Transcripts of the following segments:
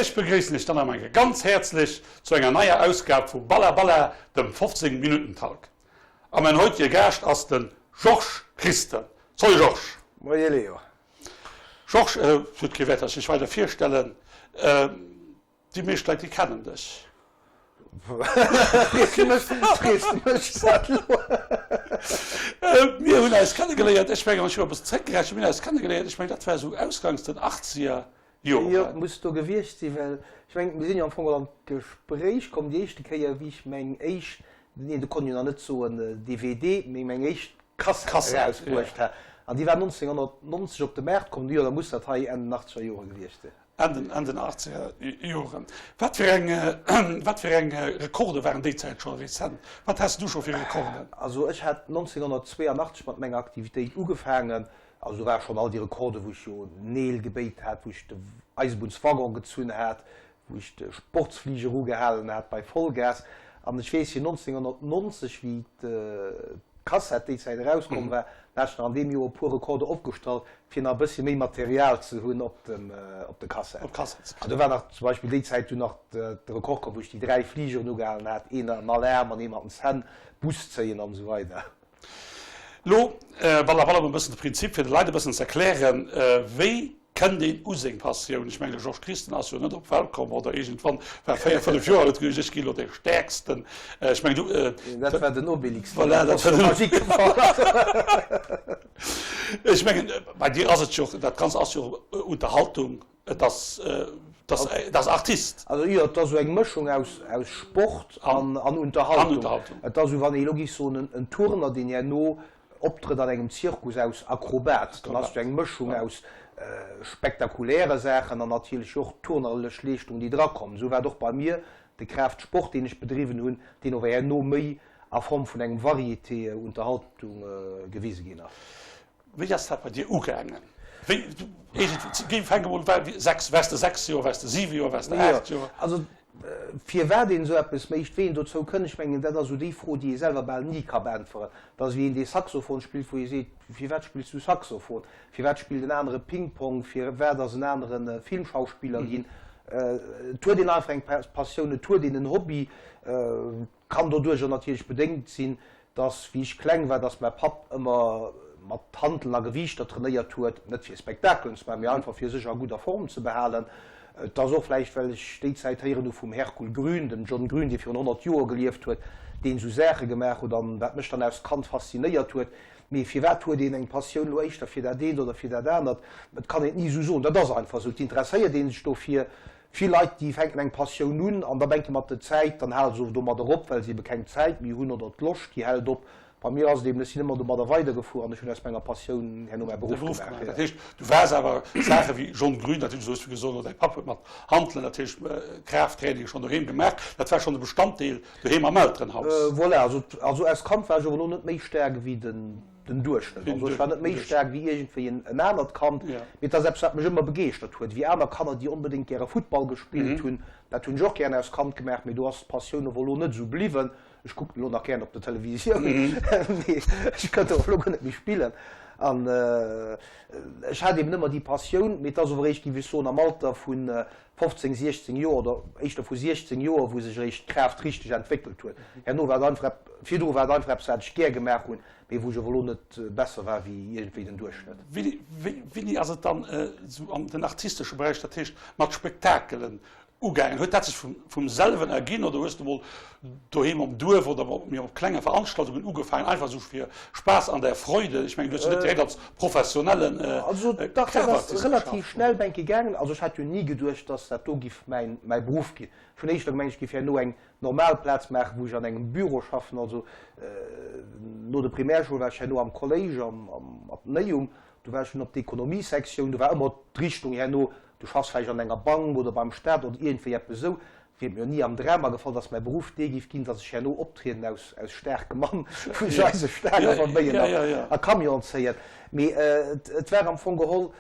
Ech begréissen iech dann nach eng Kéier ganz häerzlech zu enger neier Ausgab vu Balla Balla, dem 15 Minutten Talk. A mäin heutige Gaascht ass de Georges Christen. Salut Georges! Moie Leo! Georges, et huet kee Wäert, dass ech dech weider virstellen. Déi meescht Leit, déi kennen dech. Frees du mech, frees du mech dat elo? Mir hunn eis kennegeléiert, ech mengen, ech hu e bëssen zréckgerechent, mir hunn eis kennegeléiert, ech mengen, dat war esou ausgangs den achtzeger Joren. Jo, muss do gewiescht sinn, well ech mengen, mir sinn jo am Fong an d'Gespréich komm déi éischte Kéier, wéi ech meng éischt, nee, do konnt een jo nach net soen DVD, mee meng éischt Kassett erausbruecht hat. An déi war 1990 op de Maart komm. Jo, da muss dat hei Enn den achtzeger Jore gewiescht sinn. Enn den achtzeger Joren. Wat fir eng, wat fir eng Rekorde waren déi Zäit scho rezent? Wat has du scho fir Rekorden? Also ech hat 1982 mat menger Aktivitéit ugefaangen. Also do ware schonn all déi Rekorde wou ech jo Neel gebéit hat, wou ech de Eisebunnswaggon gezunn hat, wou ech de Sportsfliger ugehalen hat bei Vollgas. An ech weess, fir 1990, wéi d'Kassett déi Zäit erauskomm war, da hat ech nach an deem Joer e puer Rekorder opgestallt, fir nach e bëssche méi Material ze hunn op dem, op de Kassett. An do war nach zum Beispill déi Zäit dunn nach de Rekord komm, wou ech déi 3 Fligeren ugehalen hat, een am Alarm an ee mat den Zänn, Bus zéien an esou weider. Lo voilà, voilà mol e bëssen de Prinzip, fir de Leit e bëssen ze erklären, wéi kënnt een u seng Passioun. Ech mengen, de Georges Christen ass jo net op d'Welt komm oder iergendwann war 4, 5 Joer huet gesot, ech gi lo dee Stäerksten. Ech mengen, du. Dat war den Obelix, deen an der Magie gefall ass. Ech mengen, bei dir ass et jo, dat Ganzt ass jo Unterhaltung. Et ass, et ass, et ass Artist. Also jo, et ass esou eng Mëschung aus, aus Sport an, an Unterhaltung. An Unterhaltung. Et ass esou, wann ee elo géif soen, en, en Turner, deen herno optrëtt an engem Zirkus aus Akrobat, dann ass et jo eng Mëschung aus spektakuläre Saachen an natierlech och turnerlech Leeschtungen, déi drakommen. Esou war et och bei mir, de Kraaftsport, deen ech bedriwwen hunn, deen ower herno méi a Form vun engem Varieté-Unterhaltung gewise ginn ass. Wéi ass dat bei dir ugaangen? Wéi, iergendwéi, fänk emol un, 6, waars de 6 Joer, waars de 7 Joer, waars de 8 Joer? Also, firwat een esou eppes mécht, wéi een dozou kënnt, ech mengen, dat ass esou déi Fro, déi ee selwer bal ni ka beäntweren. Dat ass wéi een, dee Saxophon spillt, wou ee seet, Firwat spills du Saxophon? Firwat spillt en anere Ping-Pong? Firwat ass en anere Filmschauspiller ginn? Et huet een einfach eng Passioun, et huet een en Hobby. Kann doduercher natierlech bedéngt sinn, dass wéi ech kleng war, dass mäi Papp ëmmer mat Hanteln a Gewiichter trainéiert huet, net fir Spektakelen ze maachen, mee einfach fir sech a gudder Form ze behalen. Et ass och vläicht, well ech déi Zäit héieren hu vum Hercule Grün, dem John Grün, dee virun 100 Joer gelieft huet, deen esou Saache gemaach huet an wat mech dann aus Kand faszinéiert huet. Mee firwat huet een eng Passioun elo éischter fir dat eent oder fir dat anert? Et kann een et ni esou soen, dat ass einfach esou. Et interesséiert ee sech dofir. Vill Leit, déi fänken eng Passioun un an da menke mat der Zäit, dann hale se of domadder op, well se ebe keng Zäit méi hunn oder d'Loscht, déi hält op. Bei mir ass et eben, ech sinn ëmmer domadder weidergefuer an ech hunn aus menger Passioun herno mäi Beruff gemaach. Dat heescht, du waars awer Saache wéi John Grün, dat heescht, du hues wéi gesot, oder däi Papp huet mat Hantelen, dat heescht Kraafttraining schonn doheem gemaach, dat war schonn e Bestanddeel doheem am Elterenhaus. Voilà, also, also als Kand war ech awer elo net méi staark ewéi den. den Duerchschnëtt. Also ech war net méi staark wéi iergendwéi en anert Kand, mee et ass eppes, wat mech ëmmer begeeschtert huet. Wéi aner Kanner, déi onbedéngt gäre Futtball gespillt hunn, dat hunn ech och gären als Kand gemaach, mee do ass d'Passioun ower elo net esou bliwwen. Ech kucken elo nach gären op der Televisioun, mee ech kënnt ower elo guer net méi spillen. An ech hat eben ëmmer déi Passioun, mee et ass ower eréischt, géif ech soen, am Alter vu 15, 16 Joer oder éischter vu 16 Joer, wou sech eréischt d'Kraaft richteg entwéckelt huet. Herno war et einfach epp, virdru war et einfach eppes, wat ech gär gemaach hunn, mee wou ech awer elo net besser war wéi iergendwéi den Duerchschnëtt. Wéini ass et dann esou an den artistesche Beräich, dat heescht mat Spektakelen ugaangen? Huet dat sech vum selwen erginn oder hues de mol doheem am Duerf oder méi op klenge Veranstaltungen ugefaangen, einfach esou fir Spaass an der Freude? Ech mengen, du hues jo net direkt als professionelle Also dach, dat ass relativ schnell denke gaangen. Also ech hat jo ni geduecht, dass dat do giff mäin mäi Beruff ginn. Ech hunn éischter gemengt, ech giff herno eng normal Plaz maachen, wou ech an engem Büro schaffen. Also no der Primärschoul war ech herno am Kolléisch am am Atheneum, do war ech dunn op d'Ekonomiesektioun. Do war ëmmer d'Richtung herno, du schaffs vläicht an enger Bank oder beim Staat oder iergendwéi eppes esou. Wier et mir ni am Dram agefall, dass mäi Beruff dee giff ginn, dass ech herno optrieden aus aus staarke Mann, wou ech eise Staang verbéien a Camion zéien. Mee et war am Fong geholl,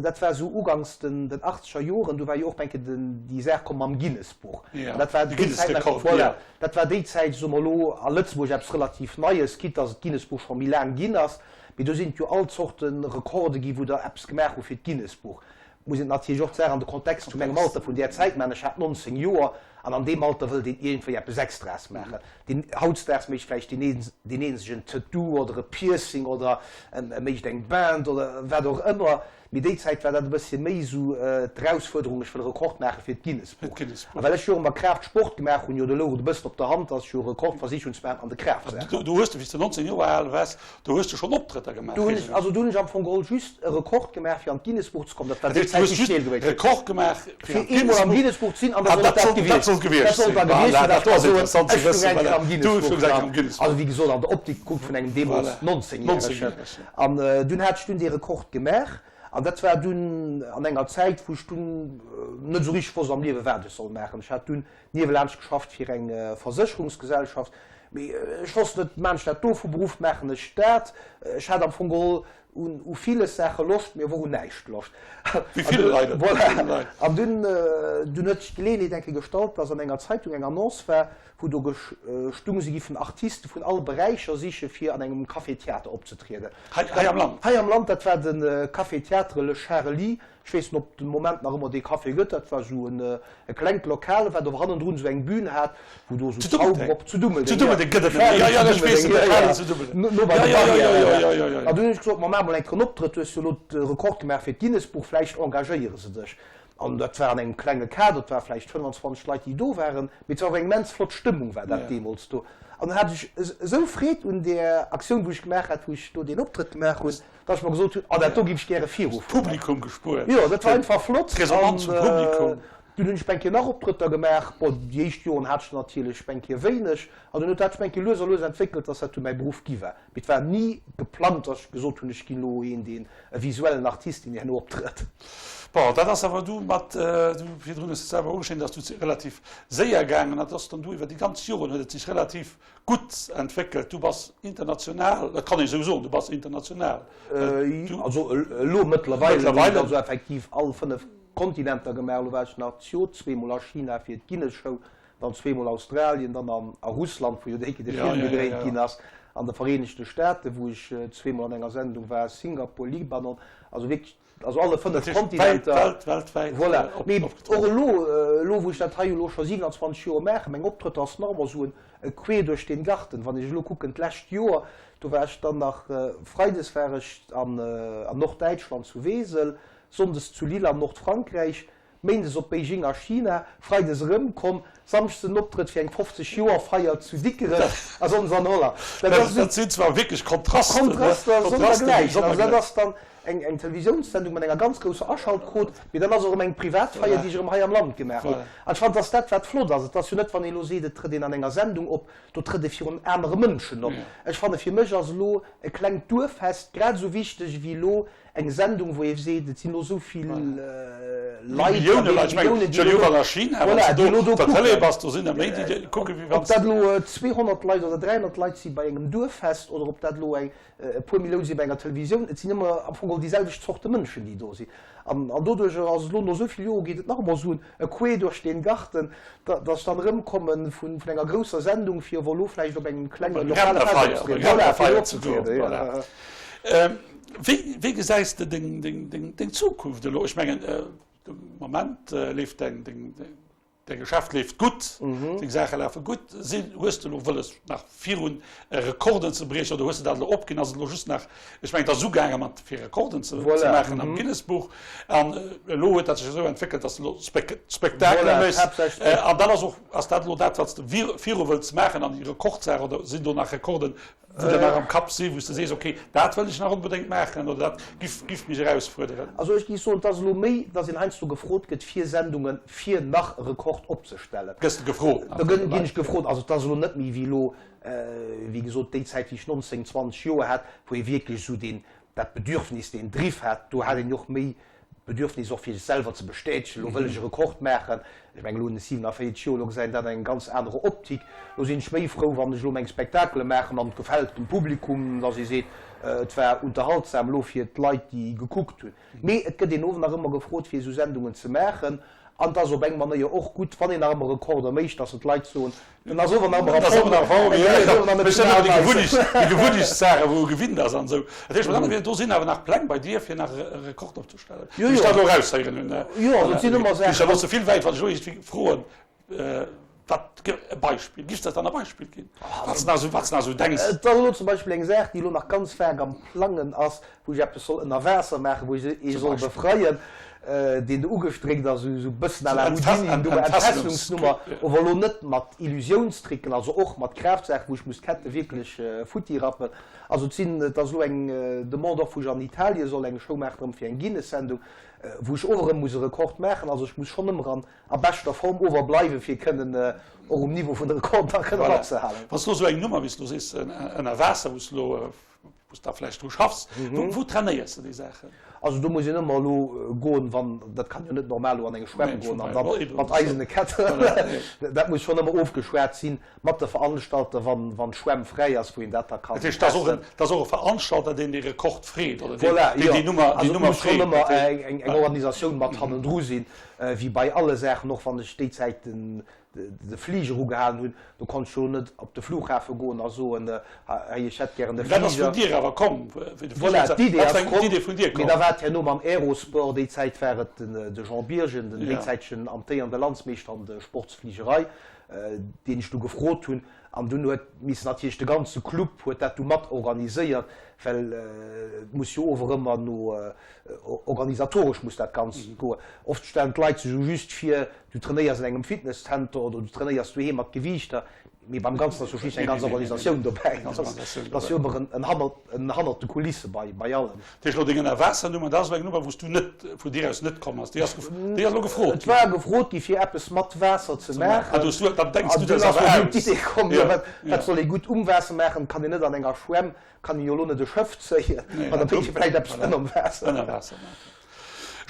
dat war esou ugangs den den achtzeger Joren, do war jo och enke den déi Saach komm mam Guinness-Buch. An dat war déi Zäit nach, voilà, dat war déi Zäit, soe mer elo, a Lëtzebuerg eppes relativ Neies, quitte dass et d'Guinness-Buch scho méi laang ginn ass, mee do sinn et jo all Zorte Rekorde gi wou der eppes gemaach hu fir d'Guinness-Buch. Muss een natierlech och d'Saach an de Kontext vu mengem Alter vun där Zäit maachen. Ech hat 19 Joer an an deem Alter wëllt een iergendwéi eppes Extraes maachen. Deen hautdesdaags mécht vläicht deen deen een sech en Tattoo oder e Piercing oder e mécht eng Band oder wat och ëmmer. Mee déi Zäit war dat e bëssche méi esou d'Erausfuerderung, ech wëll e Rekord maache fir d'Guinness-Buch. A well ech jo ëmmer Kraaftsport gemaach hunn, jo do louch et e bëssen op der Hand, datt ech jo e Rekord versicht hunn ze maachen an de Kraaftsachen. Do hues de, wéi s de 19 Joer al waars, Do hues de schonn Optrëtter gemaach? Do hunn ech, also do hunn ech am Fong geholl just e Rekord gemaach fir an d'Guinness-Buch ze kommen. Dat war déi Zäit déi schnell gewiescht. Rekord gemaach fir eemol am Guinness-Buch ze sinn an da sollt dat gewiescht sinn. Dat sollt da gewiescht sinn, dat ech ka soen, ech stoung eng Kéier am Guinness-Buch dran. Also wéi gesot an der Optik gekuckt vun engem deemools 19 Järegen. An dunn hat ech dunn dee Rekord gemaach an dat war dunn an enger Zäit wou ech dunn net esou richteg wosst am Liewe wat ech soll maachen. Ech hat dunn niewelaanscht geschafft fir eng Versécherungsgesellschaft, mee ech wosst net, maan ech dat do vu Beruff, maachen ech dat? Ech hat am Fong geholl un u villes Saache Loscht, mee awer och un näischt Loscht. Wéi ville Leit. Voilà. An dunn, dunn huet sech d'Geleeënheet eng Kéier gestallt, dass an enger Zeitung eng Annonce war, wou do gestung, se giffen Artiste vun alle Beräicher siche fir an engem Café-Theater opzetrieden. Hei, hei am Land? Hei am Land, dat war de Café-Théâtre Le Chareli. Ech weess net, ob de Moment nach ëmmer dee Café gëtt. Dat war esou e klengt Lokal, wat awer hannendrun esou eng Bühn hat, wou do esou Zauber op. Zu Dummeldeng. Zu Dummeldeng gëtt et net méi. Jo, jo, ech weess, de Chareli zu Dummeldeng. No bei der Barrière. Jo, jo, jo. An dunn hunn ech gesot, ma maach mol eng Kéier en Optrëtt, du hues jo elo de Rekord gemaach fir d'Guinness-Buch, vläicht engagéiere se dech. An dat war an engem klenge Kader, et ware vläicht 25 Leit, déi do waren, mee et war awer eng immens flott Stëmmung war dat deemools do. An dann hat ech esou Freed un där Aktioun, wou ech gemaach hat, wou ech do deen Optrëtt gemaach hunn, Dass ech mer gesot hunn, oh dat do giff ech gäre virufueren. D'Publikum gespuert. Jo, dat war einfach flott. D'Resonanz vum Publikum. Dunn hunn ech eng Kéier nach Optrëtter gemaach. Bon, déi éischt Joren hat ech der natierlech eng Kéier wéineg. An dunn huet dat sech eng Kéier lues a lues entwéckelt, dass dat du mäi Beruff gi war. Mee et war ni geplangt, dass ech gesot hunn, ech ginn elo een, deen, e visuellen Artist, deen herno optrëtt. Bon, dat ass awer du mat, du virdrun hues de selwer ugeschnidden, dass du relativ séier gaangen an dass dann du iwwer déi ganz Joren huet et sech relativ Gutt entwéckelt. Du bass international, dat kann ee sou soen, du bass international. Also elo mëttlerweil hunn ech also effektiv all 5 Kontinenter gemaach. Elo war ech nach d'Jor zweemol a China fir d'Guinness Show, dann zweemol Australien, dann a Russland, wou jo déi Kéier de Film gedréint ginn ass, an de Vereenegte Staaten, wou ech zweemol an enger Sendung war, Singapur, Libanon, also wierklech Also alle 5 Kontinenter. Welt, weltwäit. Voilà. Mee och elo, elo wou ech dat hei elo scho 27 Joer maachen, meng Optrëtter ass nach ëmmer esou e quer durch den Garten. Wann ech elo kucken, d'lescht Joer, do war ech dann nach, freides war ech an Norddäitschland zu Wesel, sonndes zu Lille an Nordfrankräich, Méindes op Beijing a China, Freides erëmkomm, Samschdes en Optrëtt fir eng 50 Joer Feier zu Dikrech a Sonndes an Holland. Dat sinn zwar wierklech Kontrasten, ne? Kontraster sonnergläichen. Also dat ass dann eng eng Televisiounssendung mat enger ganz grousser Aschaltquot, mee dann ass och erëm eng privat Feier, déi ech erëm hei am Land gemaach hunn. An ech fannen, et ass dat wat flott ass. Et ass jo net, wann ee elo seet, et trëtt een an enger Sendung op, do trëtt ee virun anere Mënschen op. Ech fanne fir mech ass elo e klengt Duerffest grad esou wichteg ewéi elo Eng Sendung, wou ee seet, et sinn elo esou vill Leit, Millioune Leit, ech mengen, déi elo a China, wann s de do op der Tëlee bass, do sinn der méi, déi kucken, wéi wann s. Ob dat elo 200 Leit oder 300 Leit si bei engem Duerffest oder ob dat elo e puer Millioun si bei enger Televisioun, et sinn ëmmer am Fong geholl déi selwecht Zorte Mënschen, déi do sinn. An doduerch ass et elo, no esou vill Jore geet et nach ëmmer esou e quer durch den Garten, datt ech dann erëmkomme vun enger grousser Sendung, fir awer elo vläicht op engem klenge lokale Fest opzetrieden. Voilà, fir opzetrieden, voilà. Wéi gesäis de deng Zukunft elo? Ech mengen, de Moment leeft däi Geschäft leeft gutt, deng Saache lafe gutt. Hues de elo wëlles nach virun Rekorden ze briechen oder hues de dat elo opginn? Ass et elo just nach, ech mengen et ass ugaange mat fir Rekorden ze maachen am Guinness-Buch an elo huet dat sech esou entwéckelt, datt s de elo Spektakele méchs. An dann ass och, ass dat elo dat wat s de viru wëlls maachen an déi Rekordsaach oder sinn do nach Rekorden, wou der nach am Kapp sinn, wou s de sees, okay, dat wëll ech nach onbedéngt maachen oder dat giff, giff mech erausfuerderen? Also ech géif soen, et ass elo méi, datt een heiansdo gefrot gëtt fir Sendungen, fir nach e Rekord opzestellen. Gëss de gefrot nach? Da ginn ech gefrot. Also et ass elo net méi wéi elo, wéi gesot, déi Zäit wéi ech 19, 20 Joer hat, wou ee wierklech esou deen, dat Bedürfnis, deen Driff hat. Do hat een jo och méi d'Bedürfnis och fir sech selwer ze bestätegen, elo wëll ech e Rekord maachen. Ech mengen, elo hunn ech 47 Joer, elo gesäit een dat an engem ganz anere Optik. Elo sinn ech méi frou, wann ech elo meng Spektakele maachen an et gefält dem Publikum, dass ee seet, et war unterhaltsam elo fir d'Leit, déi gekuckt hunn. Mee et gëtt een och nach ëmmer gefrot, fir esou Sendungen ze maachen. An et ass op eng Manéier och gutt, wann een nach ëmmer Rekorder mécht, dass et d'Leit soen, en ass ower nach ëmmer a Form, en ass ower nach net ze al. Déi Gewunnechtssaache wou e gewinnt ass an esou. Dat heescht mat anere Wierder, do sinn awer nach Pläng bei dir fir nach e Rekord opzestellen, wéi ech dat elo eraushéieren hunn. Jo, also et sinn ëmmer Saachen. Ech elo ze vill wäit, wann ech elo iergendwéi froen. Wat, e Beispill, giffs de dann e Beispill ginn, wat s de nach esou, wat s de nach esou denks? Et ass elo zum Beispill eng Saach, déi elo nach ganz vag am Plangen ass, wou ech eppes soll ënner Waasser maachen, wou ech ee soll befreien, deen do ugestréckt ass, esou e bëssen à la Houdini, do Entfesselungsnummer, ower elo net mat Illusiounstricken, also och mat Kraaftsachen, wou ech muss d'Kette wierklech futti rappen. Also et sinn, et ass elo eng Demande och, wou ech an Italien soll eng Show maachen, erëm fir eng Guinness-Sendung, wou ech och erëm muss e Rekord maachen. Also ech muss schonn ëmmer an a beschter Form ower bleiwen, fir kënnen och um Niveau vun de Rekorden nach kënnen matzehalen. Wann s du elo sou eng Nummer, wéi s du elo sees, ënner Waasser, wou s du elo, wou s da vläicht dru schaffs, wou trainéiers de déi Saachen? Also do muss een ëmmer elo goen, wann, dat kann jo net normal elo an eng Schwämm goen an da mat eisene Ketten, dat muss schonn ëmmer ofgeschwat sinn mat de Veranstalter, wann d'Schwämm fräi ass, wou een dat da kann testen. Dat heescht, dat ass och e Veranstalter, deen dee Rekord freet oder deen déi Nummer freet? Voilà, jo. Also et muss schonn ëmmer eng Organisatioun mat hannendru sinn. Wéi bei alle Saachen, och wann ech déi Zäit de Fliger ugehalen hunn, do konnt ech jo net op de Flughafe goen a soen, hei ech hätt gären de Fliger. Dat ass vun dir awer komm, wéi de Fliger. Voilà, d'Idee ass komm, mee da war et herno mam Aerosport, déi Zäit war et de Jean Birgen, den déizäitegen amtéierende Landsmeeschter an der Sportsfligerei, deen ech du gefrot hunn. An dunn huet missen natierlech de ganze Club huet dat du mat organiséiert, well et muss jo ower ëmmer no organisatoresch muss dat Ganzt goen. Oft stellen d'Leit sech esou just vir, du trainéiers an engem Fitnesscenter oder du trainéiers doheem mat Gewiichter, mee beim Ganzen ass jo schliisslech eng ganz Organisatioun dobäi. Dat ass jo ëmmer en hannert de Kulisse bei allem. Dat heescht elo deng Ënnerwaassernummer, dat ass elo eng Nummer, wou s du net vun dir aus net komm ass, déi ass déi ass elo gefrot Et war gefrot gi fir eppes mat Waasser ze maachen. An du hues du, dann denks du der awer aus. D'Idee komm, jo wat wat soll ee gutt um Waasser maachen, kann een net an enger Schwämm, kann een jo elo net e Schëff zéien, ma da bréngt ee vläicht eppes ënnerm Waasser. Ënner Waasser maachen.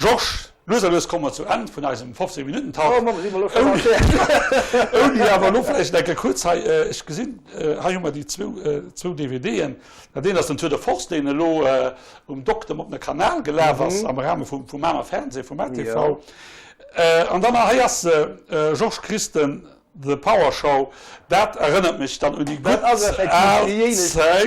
Georges, lues a lues komme mer zu Enn vun eisem 15 Minutten Talk. Oh Mamm, si mer elo scho bal fäerdeg. Ouni awer elo vläicht eng Kéier kuerz hei, ech gesinn, hei hu mer déi zwou, zwou DVDen. Dat eent ass den Tour de Force, deen elo um Doktem op de Kanal gelaf ass, am Rahme vum Mamer Fernseh, vum ATV. An dann hei ass se, Georges Christen, The Power Show. Dat erënnert mech dann un déi gutt al Zäit.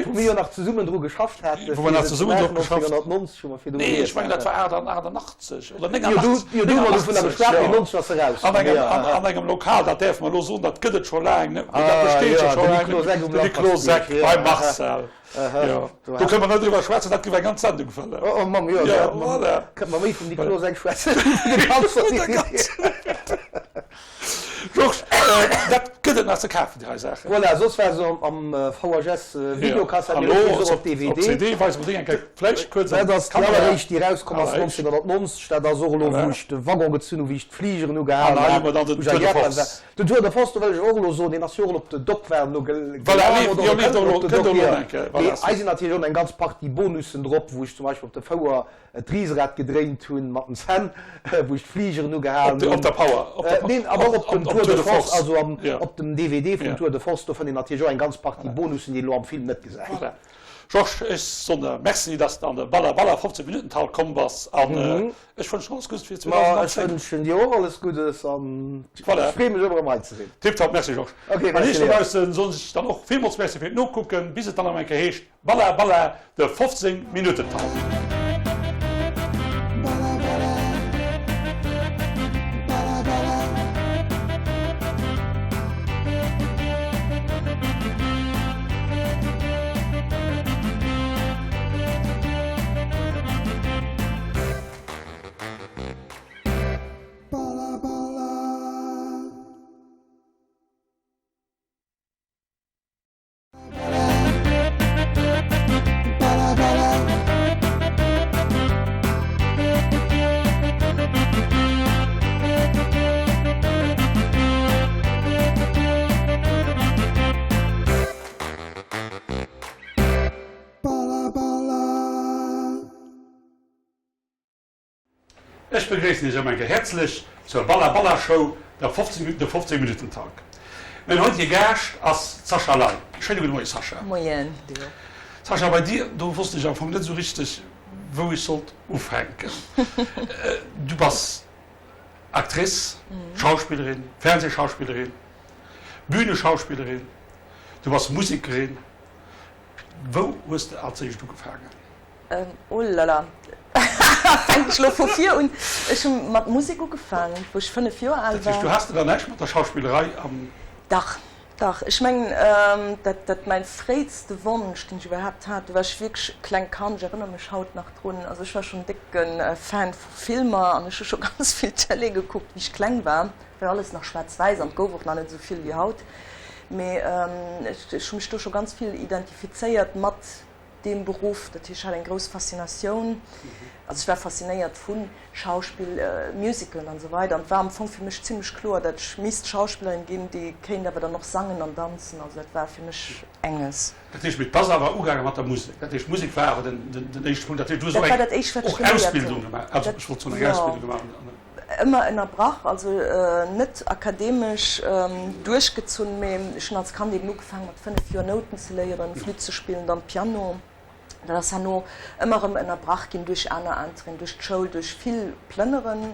Wou mir jo nach zesummen dru geschafft haten. Wou mer nach zesummen dru geschafft. 1990 hu mer virdru. Nee, ech mengen dat war 88 oder 89. Jo, du hu mer dovunner geschwat, mee 90 ass se eraus. An engem Lokal, dat däerfe mer elo soen, dat gëtt et scho laang net méi, dat besteet jo scho laang net méi. De Niklos Eck beim Marcel. Jo, do kënne mer net driwwer schwätzen, dat géif eng ganz Sendung fëllen. Oh Mamm, jo, da voilà. Kënne mer méi vum Niklos Eck schwätzen wéi vun der ganzer DVD. Georges, dat gëtt et nach ze kafen, déi hei Saachen. Voilà, soss war se am VHS Videokassett, mee elo kriss se och op DVD. Op CD, weise mer déi eng Kéier vläicht kuerz an d'Kamera. Dat ass déi alleréischt, déi erauskomm ass 1990. Dat ass och elo, wou ech de Waggon gezunn hu, wéi ech d'Fligeren ugehalen hunn. An hei hu mer dann den Tour de Force. Den Tour de Force, do wëll ech och elo soen, deen ass jo och elo op de Doc war elo gelaf oder e kënnt elo op de Doc, jo. Mee hei sinn natierlech och eng ganz Partie Bonussen drop, wou ech zum Beispill op de Fouer d'Riserad gedréint hunn mat den Zänn, wou ech d'Fligeren ugehalen hunn. Op der Power? Neen, awer och op dem Tour de Force, also op dem DVD vum Tour de Force, do fënnt een natierlech och eng ganz Partie Bonussen, déi een elo am Film net gesäit. Voilà. Georges, ech soen der Merci, dass de an de Balla Balla 15 Minutten Talk komm bass an Ech wënschen alles Guddes fir 2010. Ma ech wënschen dir och alles Guddes an ech freeë mech ëmmer erëm hei ze sinn. Tiptop, merci Georges. Ok, merci An iech dobaussen soen ech dann och villmools Merci fir d'Nokucken, bis et dann erëm eng Kéier heescht Balla Balla, de 15 Minutten Talk. Ech begréissen Iech erëm eng Kéier häerzlech zur Balla Balla Show, der 15 de 15 Minutten Talk. Mäin heutige Gaascht ass d'Sascha Ley. Schéine gudde Moie Sascha. Moien Leo. Sascha, bei dir, do wosst ech am Fong net esou richteg wou ech sollt ufänken. Du bass. Actrice, Schauspillerin, Fernsehschauspillerin, Bühneschauspillerin, du bass Musekerin. Wou hues de als éischt ugefaangen? Oh la la, fänken ech elo vu vir un. Ech hu mat Musek ugefaangen, wou ech 5 Joer al war. Dat heescht, du has de dann näischt mat der Schauspillerei am. Dach, dach. Ech mengen, dat dat mäin fréitste Wonsch, deen ech iwwerhaapt hat, do war ech wierklech e klengt Kand, ech erënnere mech haut nach drun. Also ech war schonn décke Fan vu Filmer an ech hu scho ganz vill Tëlee gekuckt, wéi ech kleng war. War alles nach schwaarz-wäiss an et gouf och nach net esou vill wéi haut. Mee ech hu mech do scho ganz vill identifizéiert mat deem Beruff. Dat heescht, ech hat eng grouss Faszinatioun, also ech war faszinéiert vu Schauspill, Musicalen an esou weider. An et war am Fong fir mech zimmlech kloer, datt ech misst Schauspillerin ginn, déi kéint awer dann och sangen an danzen. Also dat war fir mech enges. Dat heescht, mee et bass awer ugaange mat der Musek. Dat heescht, d'Musek war awer den éischte Punkt. Dat heescht, du hues och eng Ausbildung gemaach, also ech wollt soen eng Ausbildung gemaach. Ëmmer ënnerbrach, also net akademesch duerchgezunn, mee ech hunn als Kand eben ugefaangen mat 5 Joer Nouten ze léieren, Flütt ze spillen, dann Piano. Dat ass herno ëmmer erëm ënnerbrach ginn duerch aner Intérêten, duerch d'Schoul, duerch vill Plënneren,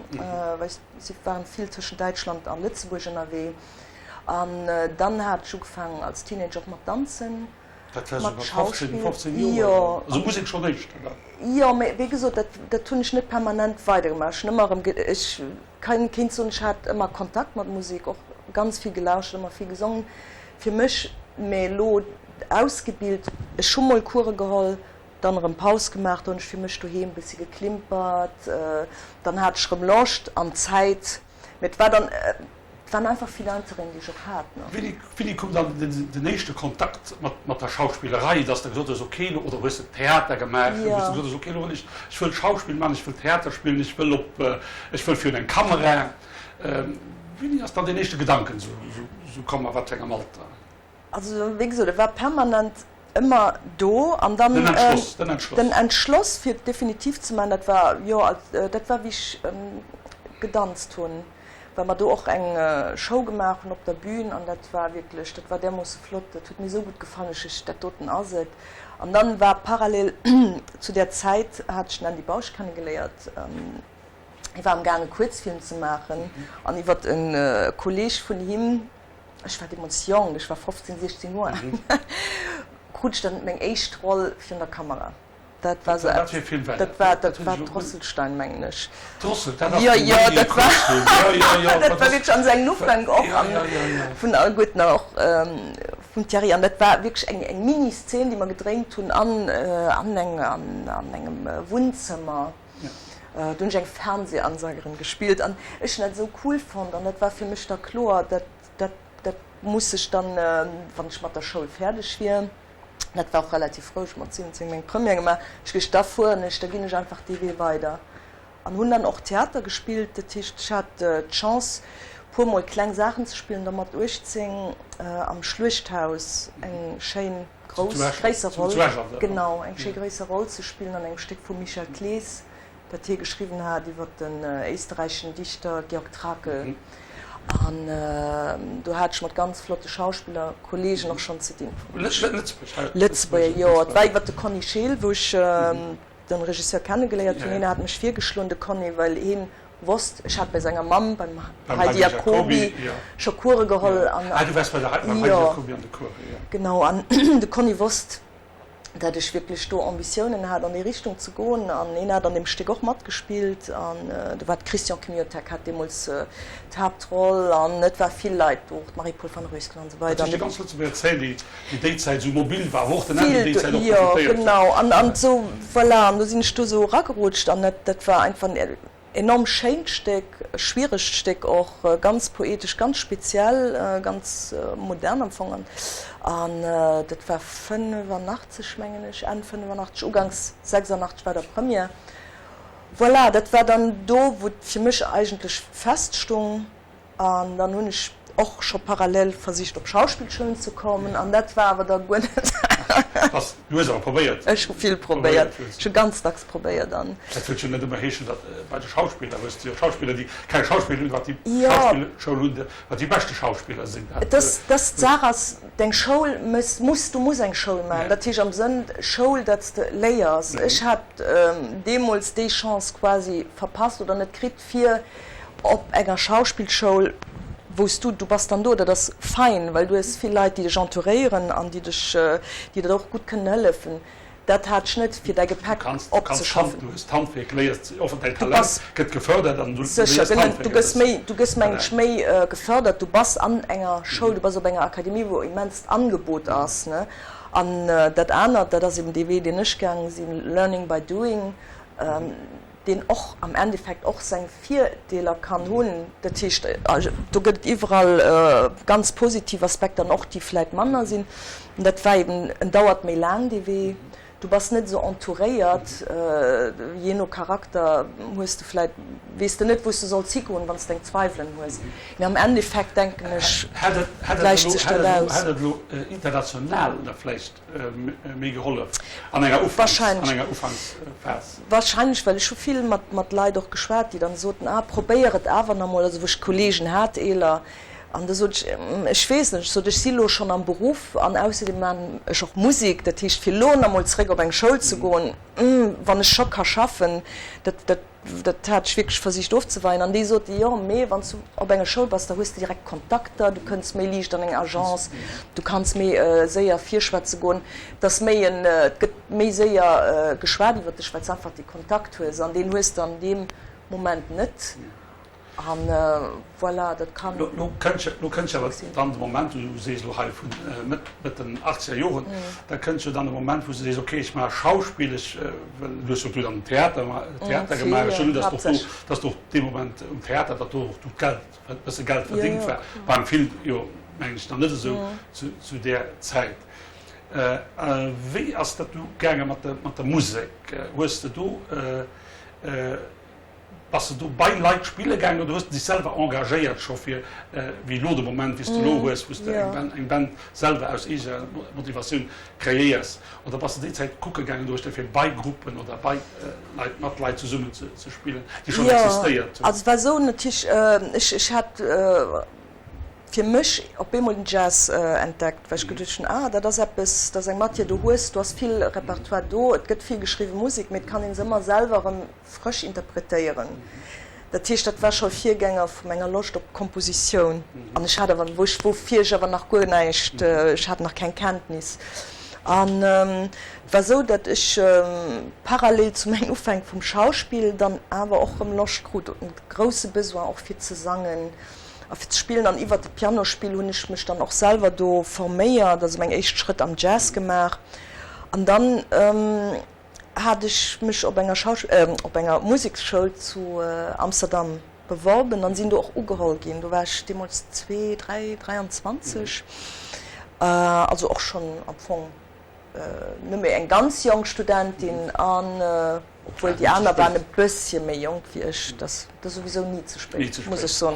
well si waren vill tëschent Däitschland a Lëtzebuerg ënnerwee. An dann hat ech ugefaangen als Teenager och mat danzen. Dat war sou mat 15, 15 Joer? Also Musek schonn éischter dann? Jo, mee wéi gesot, dat, dat hunn ech net permanent weidergemaach. Ech hunn ëmmer erëm, ech kann, kéint soen, ech hat ëmmer Kontakt mat Musek, och ganz vill gelauschtert, ëmmer vill gesongen fir mech, mee elo ausgebilt, ech hu mol Course geholl, dann erëm Paus gemaach, da hunn ech fir mech doheem e bëssi geklimpert, dann hat ech erëm Loscht an Zäit, mee et war dann, Et waren einfach vill Intérêten, déi ech och hat. Wéini, wéini koum dann den éischte Kontakt mat, mat der Schauspillerei, dass de gesot hues, okay, elo, oder hues de Theater gemaach, wou s de gesot hues, okay, elo wëll ech, ech wëll Schauspill maachen, ech wëll Theater spillen, ech wëll op, ech wëll virun eng Kamera. Wéini ass dann deen éischte Gedanken esou, esou komm a wat fir engem Alter? Also wéi gesot, e war permanent ëmmer do an dann Den Entschloss, den Entschloss. Den Entschloss fir et definitiv ze maachen, dat war, jo, dat war wéi ech gedanzt hunn, well mer do och eng Show gemaach hunn op der Bühn an dat war wierklech, dat war därmoosse flott, dat huet mir esou gutt gefall, ech ech dat doten ass et. An dann war parallel zu där Zäit hat ech den Andy Bausch kennegeléiert, hie war am gaang e Kuerzfilm ze maachen an iwwert e Kolleeg vun him, ech war deemools jonk, ech war 15, 16 Joer al, krut ech dann meng éischt Roll virun der Kamera. Dat war esou eppes, dat war, dat war Drosselstein, mengen ech. Drossel, dat ass dee Mini Kuerzfilm, jo, jo, jo. Dat war wierklech an sengem Ufank och, an vun alleguerten an och vum Thierry. An dat war wierklech eng, eng Mini-Szen, déi mer gedréint hunn an, an eng, an engem Wunnzëmmer. Do hunn ech eng Fernseh-Ansagerin gespillt an ech hunn dat esou cool fonnt an dat war fir mech da kloer, dat, dat, dat muss ech dann, wann ech mat der Schoul fäerdeg wier, dat war och relativ fréi, ech hu mat 17 meng Première gemaach, ech geescht, da fueren ech, da ginn ech einfach dee Wee weider an hunn dann och Theater gespillt. Dat heescht, ech hat d'Chance puer mol kleng Saachen ze spillen, da mat 18 am Schluechthaus eng schéin, grouss, gréisser Roll, genau, eng schéi gréisser Roll ze spillen an engem Stéck vum Michel Clees, dat hie geschriwwen hat iwwer den éisterräicheschen Dichter Georg Trakl. An do hat ech mat ganz flotte Schauspiller, Kollegen och schonn ze dinn. Lëtzebuerger, jo. Et war iwwer de Conny Scheel, wou ech de Regisseur kennegeléiert hunn. Hien hat mech virgeschloen, de Conny, well hien Wosst, ech hat bei senger Mamm, beim Heidi Jacoby, scho Course geholl. Ah, du waars bei der beim Heidi Jacoby an de Coursen, jo. Genau, an de Conny wosst, dat ech wierklech do Ambitiounen hat, an déi Richtung ze goen. An hien hat an deem Stéck och matgespillt. An do war d'Christian Kmiotek hat deemools d'Haaptroll. An et war vill Leit do, och d'Marie-Paule van Ruyssgen an esou weider. Dat heescht, déi ganz Lëtzebuerger Zeen, déi déi déi Zäit esou mobil war, wou och den Andy déi Zäit och Jo, profitéiert huet. genau. An an esou, voilà, an do sinn ech do esou eragerutscht. An dat dat war einfach en enorm schéint Stéck, e schwieregt Stéck och, ganz poetesch, ganz speziell, ganz modern am Fong. An an dat war 85, mengen ech, Enn 85, uganks 86 war da Première. Voilà, dat war dann do, wou et fir mech eigentlech feststung. An dann hunn ech och scho parallel versicht op Schauspillschoulen ze kommen an dat war awer da guer net. Bass, du hues awer probéiert? Ech hu vill probéiert, ech hu ganz dacks probéiert an. Dat wëllt jo net ëmmer heeschen, datt bei de Schauspiller, hues de jo Schauspiller, déi keng Schauspill hunn, wat déi Schauspillschoul hunn, wat déi beschte Schauspiller sinn. Et ass, dass d'Saach ass, deng Schoul mëss, muss, du muss eng Schoul maachen, dat heescht am Sënn Schoul, datt s de léiers. Ech hat deemools déi Chance quasi verpasst oder net kritt, fir. Op enger Schauspillschoul, wou s du, du bass dann do, dat ass fein, well du hues vill Leit, déi dech entouréieren an déi dech, déi der och gutt kënnen hëllefen. Dat hat ech net, fir däi Gepäck opzeschaffen. Du hues d'Handwierk, léiers och däin Talent gëtt gefërdert an du léiers d'Handwierk. Du gëss méi, du gëss mengen ech méi gefërdert. Du bass an enger Schoul, du bass op enger Akademie, wou immenst Angebot ass, ne. An dat anert, dat ass eben dee Wee, deen ech gaange sinn, learning by doing, deen och am Endeffekt och seng Virdeeler kann hunn. Dat heescht, do gëtt et iwwerall ganz positiv Aspekter an och déi vläit manner sinn. An dat war eben, en dauert méi laang dee Wee, du bass net esou entouréiert, jee no Charakter hues de vläit, weess de net wou s de solls higoen, wann s de eng Zweiwelen hues. Mee am Endeffekt denken ech, gläicht sech dat aus. Hätt et elo international da vläicht méi gehollef an enger Ufanksphas? Wahrscheinlech, well ech hu vill mat Leit och geschwat, déi dann soten, ah probéier et awer nach emol, also wou ech Kollegen hat eeler, an da sot ech, ech weess net, ech sot, ech si lo schonn am Beruff an ausserdeem maan ech och Musek, dat heescht fir lo nach emol zeréck op eng Schoul ze goen, wann ech scho ka schaffen, dat dat Dat hat ech wierklech versicht ofzeweien. An déi sote, jo, mee wann s du op enger Schoul bass, da hues de direkt Kontakter, du kënns méi liicht an eng Agence, du kanns méi séier virschwätze goen. Et ass méi en, et gëtt méi séier geschwat iwwer dech, well s einfach dee Kontakt hues. An deen hues de an deem Moment net. An voilà, dat kann. Lo kënnt jo, lo kënnt jo awer dann de Moment, du sees elo hei vu Mëtt, Mëtt den achtzeger Joren, da kënnt jo dann de Moment, wou s du sees, okay, ech maache Schauspill, ech wëll, du hues jo du dann Theater, Theater gemaach, ech hunn, datt och do, datt och dee Moment um Theater, datt do och du d'Geld, e bësse Geld verdéngt war, beim Film jo mengen ech nach net esou zu, zu där Zäit. Wéi ass dat du gaange mat der, mat der Musek? Hues de do, Bass de do bei Leit spille gaangen oder hues de dech selwer engagéiert scho fir, wéi elo de Moment, wéi s de elo hues, wou s de eng Band, eng Band selwer aus eegener Motivatioun kreéiers? Oder bass de déi Zäit kucke gaangen doruechter fir bei Gruppen oder bei Leit, mat Leit zesummen ze spillen, déi schonn existéiert hunn? Jo, also et war esou natierlech, ech, ech hat fir mech op eemol den Jazz entdeckt, well ech geduecht hunn, ah, dat ass eppes, dat ass eng Matière, do hues, do ass vill Repertoire do, et gëtt vill geschriwwe Musek, mee et kann ee se ëmmer selwer erëm frësch interpretéieren. Dat heescht, dat war scho e Virgänger vu menger Loscht op Kompositioun. An ech hat awer, wou ech, woufir ech awer nach guer näischt, ech hat nach keng Kenntnis. An et war esou, datt ech parallel zu mengen Ufänk vum Schauspill dann awer och erëm Loscht krut, e grousse Besoin och fir ze sangen a fir ze spillen. An iwwert de Pianospill hunn ech mech dann och selwer do forméiert, also meng éischt Schrëtt am Jazz gemaach. An dann hat ech mech op enger Schausch op enger Museksschoul zu Amsterdam beworben an sinn do och ugeholl ginn. Do war ech deemools zwee, dräi, 23, also och schonn am Fong net méi eng ganz jonk Studentin an obwuel déi aner waren e bëssche méi jonk wéi ech. Dat ass souwisou ni ze spéit, muss ech soen,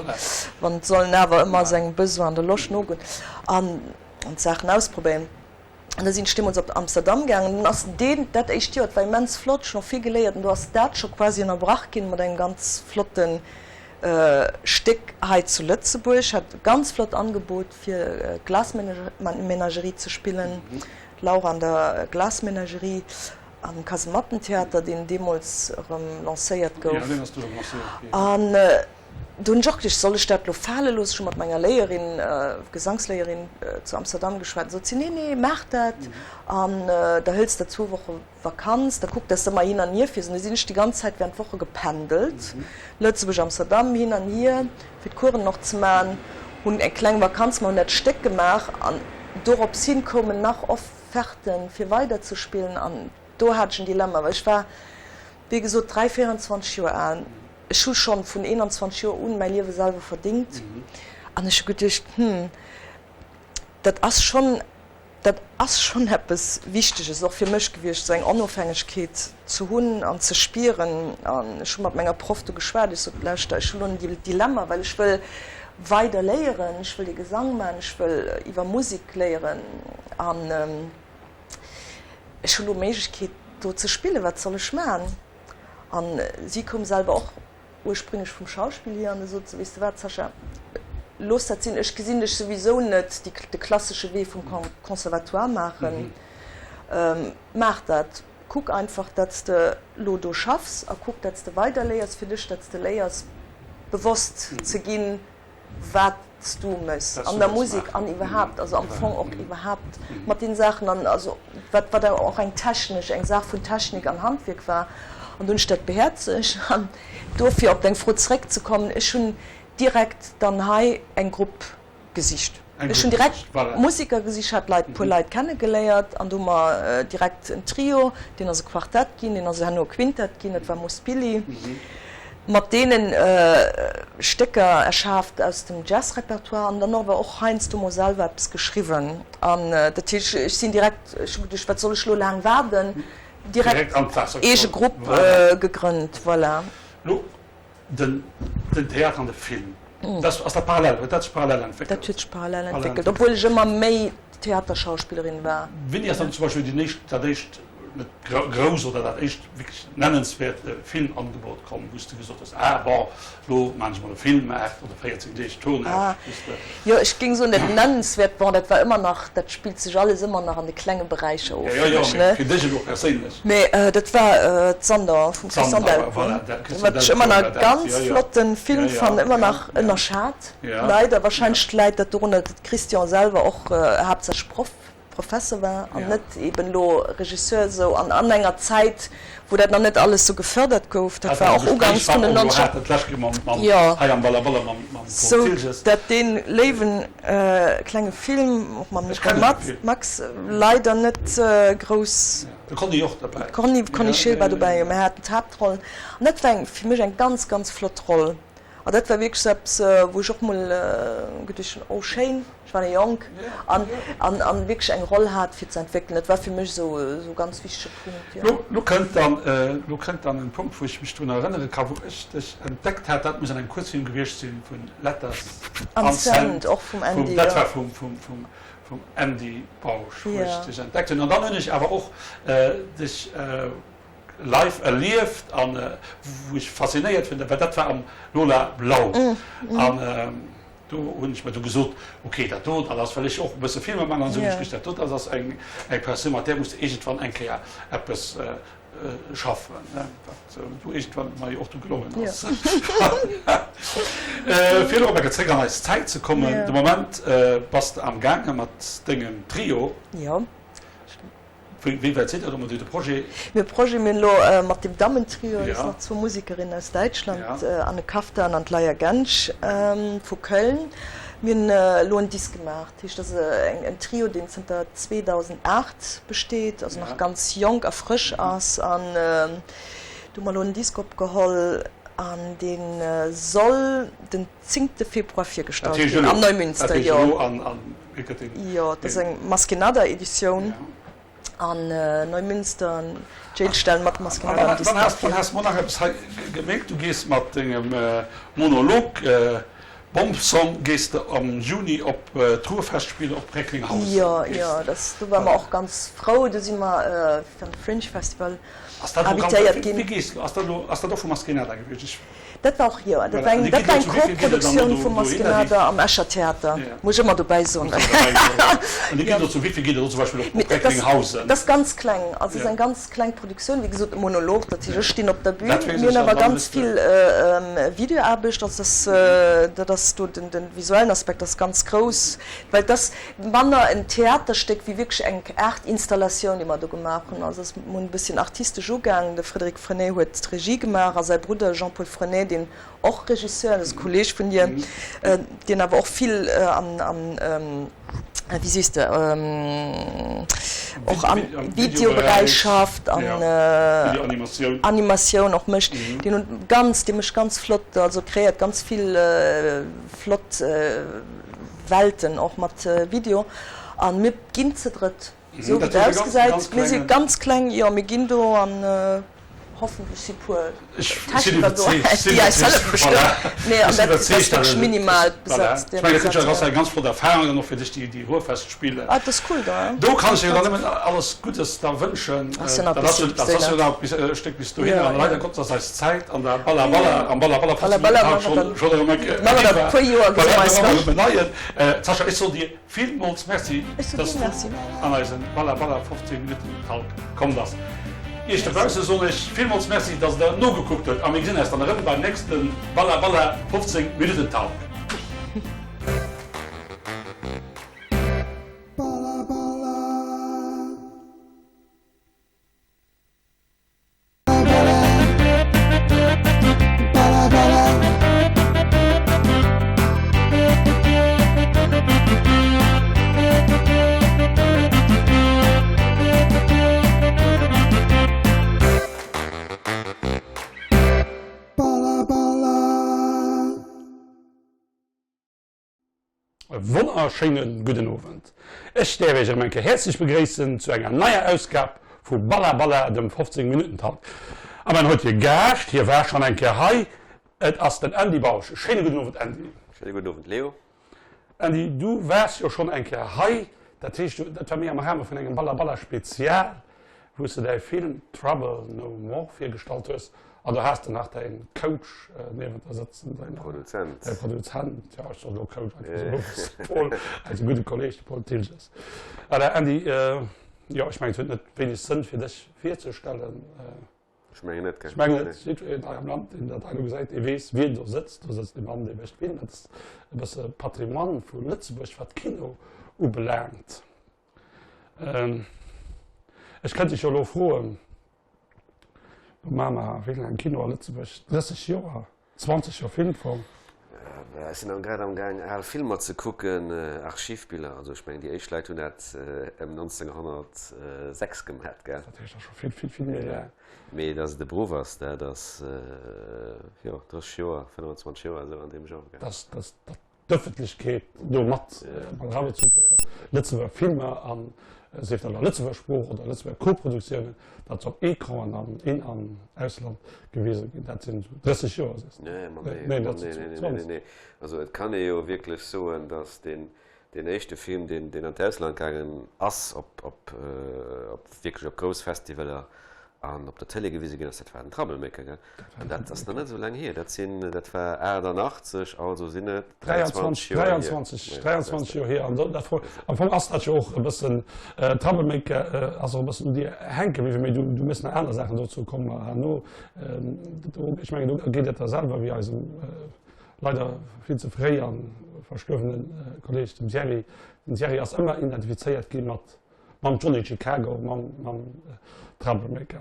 wann et soll een awer ëmmer sengem Besoin an der Loscht nogoen an d'Saachen ausprobéieren. An da sinn ech deemools op Amsterdam gaangen. An dann ass deen, dat éischt Joer, et war immens flott, ech hunn och vill geléiert, an do ass dat scho quasi ënnerbrach ginn mat engem ganz flotte Stéck hei zu Lëtzebuerg. Hat e ganz flott Angebot fir Glasmenagerie ze spillen, d'Laura an der Glasmenagerie am Kasemattentheater, deen deemools erëm lancéiert gouf. An Do hunn ech och geduecht, soll ech dat elo fale loossen? Ech hu mat menger Léierin, Gesangsléierin zu Amsterdam geschwat. Sot si, nee, nee, maach dat an da hëls der zwou Woche Vakanz, da kuck, dass de ëmmer hin an hier fiers. An du sinn ech déi ganz Zäit während Woche gependelt, Lëtzebuerg, Amsterdam, hin an hier, fir d'Coursen och ze maachen. Hunn eng kleng Vakanz gemaach, hunn dat Stéck gemaach an dorops hin koumen nach Offerten, fir weiderzespillen an do hat ech en Dilemma, well ech war, wéi gesot, 3, 24 Joer al. Ech hu schonn vun 21 Joer un mäi Liewe selwer verdingt an ech hu geduecht, hm, dat ass schonn, dat ass schonn eppes Wichteges och fir mech gewiescht, esou eng Onofhängegkeet ze hunn an ze spieren. An ech hu mat menger Proff do geschwat, ech sot, lauschter, ech hu lo en Dilemma, well ech wëll weider léieren, ech wëll de Gesang maachen, ech wëll iwwer Musek léieren an ech hu lo Méiglechkeet do ze spillen, wat soll ech maachen? An si koum selwer och ursprünglech vum Schauspill hier an da sot se, Weess de wat, Sascha, looss dat sinn, ech gesinn dech souwisou net de klassesche Wee vum Conservatoire maachen. Maach dat, kuck einfach, datt s de lo do schaffs a kuck, datt s de weider léiers fir dech, datt s de léiers. bewosst ze ginn, wat s du méchs an der Musek an iwwerhaapt, also am Fong och iwwerhaapt mat den Saachen an also wat wat awer och eng technesch, eng Saach vun Technik an Handwierk war. An du hunn ech dat behäerzegt. An dofir, op deng Fro zeréckzekommen, ech hunn direkt dann hei eng Grupp gesicht. Ech hunn direkt Museker gesicht, hat Leit, puer Leit kennegeléiert an du hu mer direkt en Trio, deen ass e Quartett ginn, deen ass herno e Quintett ginn, dat war Muspilli, mat deenen Stécker erschaaft aus dem Jazzrepertoire an dann awer och heiansdo mol selwer eppes geschriwwen. An dat heescht, ech sinn direkt, ech hu geduecht, wat soll ech elo laang waarden, direkt eege Grupp gegrënnt, voilà. Den Theater an de Film, ass dat parallel, huet dat sech parallel entwéckelt? Dat huet sech parallel entwéckelt, obwuel ech ëmmer méi Theaterschauspillerin war. Wéini ass dann zum Beispill déi éischt, dat éischt, net grouss, oder dat éischt wierklech nennenswäert Filmangebot komm, wou s de gesot hues, ah bon, lo maan ech mol e Film, 8 oder 14 Deeg Tournage, wou s de. Jo, ech géing soen, dat nennenswäert, bon, dat war ëmmer nach, dat spillt sech alles ëmmer nach an de klenge Beräicher of, Jo, jo, mee fir dech elo perséinlech. Mee dat war d'Sander vum Christian Delpont, wat ech ëmmer nach e ganz flotte Film fannen, ëmmer nach ënnerschat, leider. Wahrscheinlech läit dat dorunner, datt de Christian selwer och haaptsächlech Proff, Professer war an net eben elo Regisseur esou an an enger Zäit, wou dat nach net alles sou gefërdert gouf, dat war och uganks vun den 90er, jo, sou dat dee léiwen klenge Film och mam Nicole Max leider net grouss. De Conny och derbäi. Conny, Conny Schill war dobäi, jo, mir haten d'Haaptrollen. An dat war eng, fir mech eng ganz, ganz flott Roll. An dat war wierklech sou eppes, wou ech och mol geduecht hunn, oh schéin, ech war nach jonk an, an, an wierklech eng Roll hat fir ze entwéckelen. Dat war fir mech esou, esou e ganz wichtege Punkt, jo. Lo, lo kënnt dann, lo kënnt dann en Punkt, wou ech mech drun erënnere ka wou ech dech entdeckt hat. Dat muss an engem Kuerzfilm gewiescht sinn vun Letters Unsent, och vum Andy, jo. Dat war vum, vum, vum, vum Andy Bausch, wou ech dech entdeckt hunn. An dann hunn ech awer och dech live erlieft an wou ech faszinéiert vun der war, dat war am Lola Blau. An do hunn ech mer du gesot, ok, dat do, dat ass, well ech och e bësse Filmer man an esou, hunn ech gewosst, dat do, dat ass eng Persoun, mat där muss de iergendwann eng Kéier eppes schaffen, wat du iergendwann mer jo och du gelongen ass. Fir elo op eng Kéier zréck an eis Zäit ze kommen, de Moment bass de am gaange mat dengem Trio. Jo. Wéi wäit sidd der do mat de Projet? Mir Projet, mir hunn elo mat dem Dammentrio, dat sinn nach zwou Musikerinnen aus Däitschland, Anne Kaftan an d'Leia Gensch vu Köln, mir hunn elo en Disk gemaach. Dat heescht, dat ass en Trio, deen zënter 2008 besteet, also nach ganz jonk a frësch ass. An do hu mer elo en Disk opgeholl an dee soll den zéngte Februar virgestallt ginn am Neumünster. Jo, jo, dat ass eng Maskenada-Editioun an Neumünster, Jailstell mat Maskenada am Disk. Dann has de mer nach eppes hei gemailt, du gees mat dengem Monolog Bomb Song gees de am Juni op d'Ruhrfestspiele op Recklinghausen. Jo, jo, dat, do ware mer och ganz frou, do si mer fir de Fringe Festival invitéiert ginn. Wéi gees de, ass dat elo, ass dat och vu Maskenada gewiescht? Dat war och, jo, dat war eng, dat war eng Co-Produktioun vu Maskenada am Escher Theater, muss ech ëmmer dobäi soen. An dir gitt elo zu wéi vill gitt der do zum Beispill op Recklinghausen? Dat ass ganz kleng, also et ass eng ganz kleng Produktioun, wéi gesot e Monolog, dat heescht ech stinn op der Bühn, mir hunn awer ganz vill Videoaarbecht, also dat ass do den visuellen Aspekt ass ganz grouss, well et ass manner en Theaterstéck wéi wierklech eng Aart Installatioun, déi mer do gemaach hunn. Also mir hunn e bësschen artistesch ugaangen, de Frédéric Frenay huet d'Regie gemaach a säi Brudder Jean-Paul Frenay, deen och Regisseur, dat ass e Kolleeg vun dir, deen awer och vill am, wéi sees de, och am Videoberäich schafft an Animatioun och mécht, deen huet ganz, dee mécht ganz flott, also kreéiert ganz vill flott Welten och mat Video. A mir ginn ze drëtt, esou wéi et ausgesäit. Mir si ganz kleng, jo, mir ginn do an Hoffentlech si puer Techniker do, déi eis hëllefen bestëmmt. Nee, an dat ass wierklech minimal besat. Ech mengen, dat ass eng ganz flott Erfahrung dann och fir dech, déi Ruhrfestspiele. Ah, dat ass cool da, ja. Do kann ech dir dann nëmmen alles Guddes da wënschen. Ass jo nach e bëssi bis dohinner. Dat ass jo nach e Stéck bis dohinner. An leider Gottes ass eis Zäit an der Balla Balla, am Balla Balla 15 Minutten haut schonn erëm eriwwer. Maache mer dat e puer Joer, gesi mer eis erëm. Sascha, ech soen dir Villmools Merci, dass du an eisen Balla Balla 15 Minutten Talk komm bass. Iech dobausse soen ech villmools Merci, dass der nogekuckt hutt a mir gesinn eis dann erëm beim nächste Balla Balla 15 Minutten Talk. E wonnerschéine gudden Owend. Ech däerf Iech erëm eng Kéier häerzlech begréissen zu enger neier Ausgab vu Balla Balla, dem 15 Minutten Talk. A mäin heutige Gaascht, hie war schonn eng Kéier hei, et ass den Andy Bausch. Schéine gudden Owend, Andy. Schéine gudden Owend, Leo. Andy, du waars jo schonn eng Kéier hei, dat heescht, dat war méi am Rahme vun engem Balla Balla Spezial, wou s de däi Film Trouble No More virgestallt hues an do has de nach däin Coach niewent der sëtzen, däin Produzent, däi Produzent, jo ech soen elo Coach, einfach sou, Paul, eise gudde Kolleg, de Paul Thiltges. Voilà Andy, jo ech mengen et huet net wéineg Sënn fir dech virzestellen. Ech mengen net, gell? Ech mengen net, jiddwereen hei am Land, deen dat hei elo gesäit, dee weess wien do sëtzt. Do sëtzt e Mann, dee mécht Film, dat ass e bësse Patrimoine vu Lëtzebuerg wat Kino ubelaangt. Ech kënnt dech jo elo froen, do maache mer wéi laang Kino a Lëtzebuerg? 30 Joer, 20 Joer Filmfong. Ech sinn grad am gaang al Filmer ze kucken, Archivbiller. Also ech mengen déi éischt Leit hunn dat ëm 1906 gemat, gell? Dat heescht da scho vill, vill, vill méi laang. Mee datt et e Beruff ass, dat ass, jo, 30 Joer, 25 Joer, esou an deem Genre, gell? Dass, dass, datt d'Ëffentlechkeet do mat erabezu gëtt, Lëtzebuerger Filmer an, sief dat an der Lëtzebuerger Sprooch oder Lëtzebuerger Koproduktiounen, dat se op Ecranen am In an Ausland gewise ginn, dat sinn esou 30 Joer, sees de? Nee, ma nee, nee, nee, nee, nee, nee. Also et kann ee jo wierklech soen, datt deen, deen éischte Film, deen, deen an d'Ausland gaangen ass, op, op, op wierklech op grouss Festivaler an op der Tëlee gewise ginn ass, dat war den Troublemaker, gell? An dat ass nach net esou laang hier, dat sinn, dat war 88, also sinn et 23 Joer hier. 23, 23 Joer hier. An dat, am Fong ass dat jo och e bëssen, Troublemaker ass och e bëssen un dir hänke bliwwen, mee du, du méchs nach aner Saachen, dozou komme mer herno. Do, ech mengen, do geet et der selwer wéi eisem leider vill ze fréi a verstuerwene Kolleeg, dem Thierry. Den Thierry ass ëmmer identifizéiert gi mat, mam Johnny Chicago, mam, mam Troublemaker.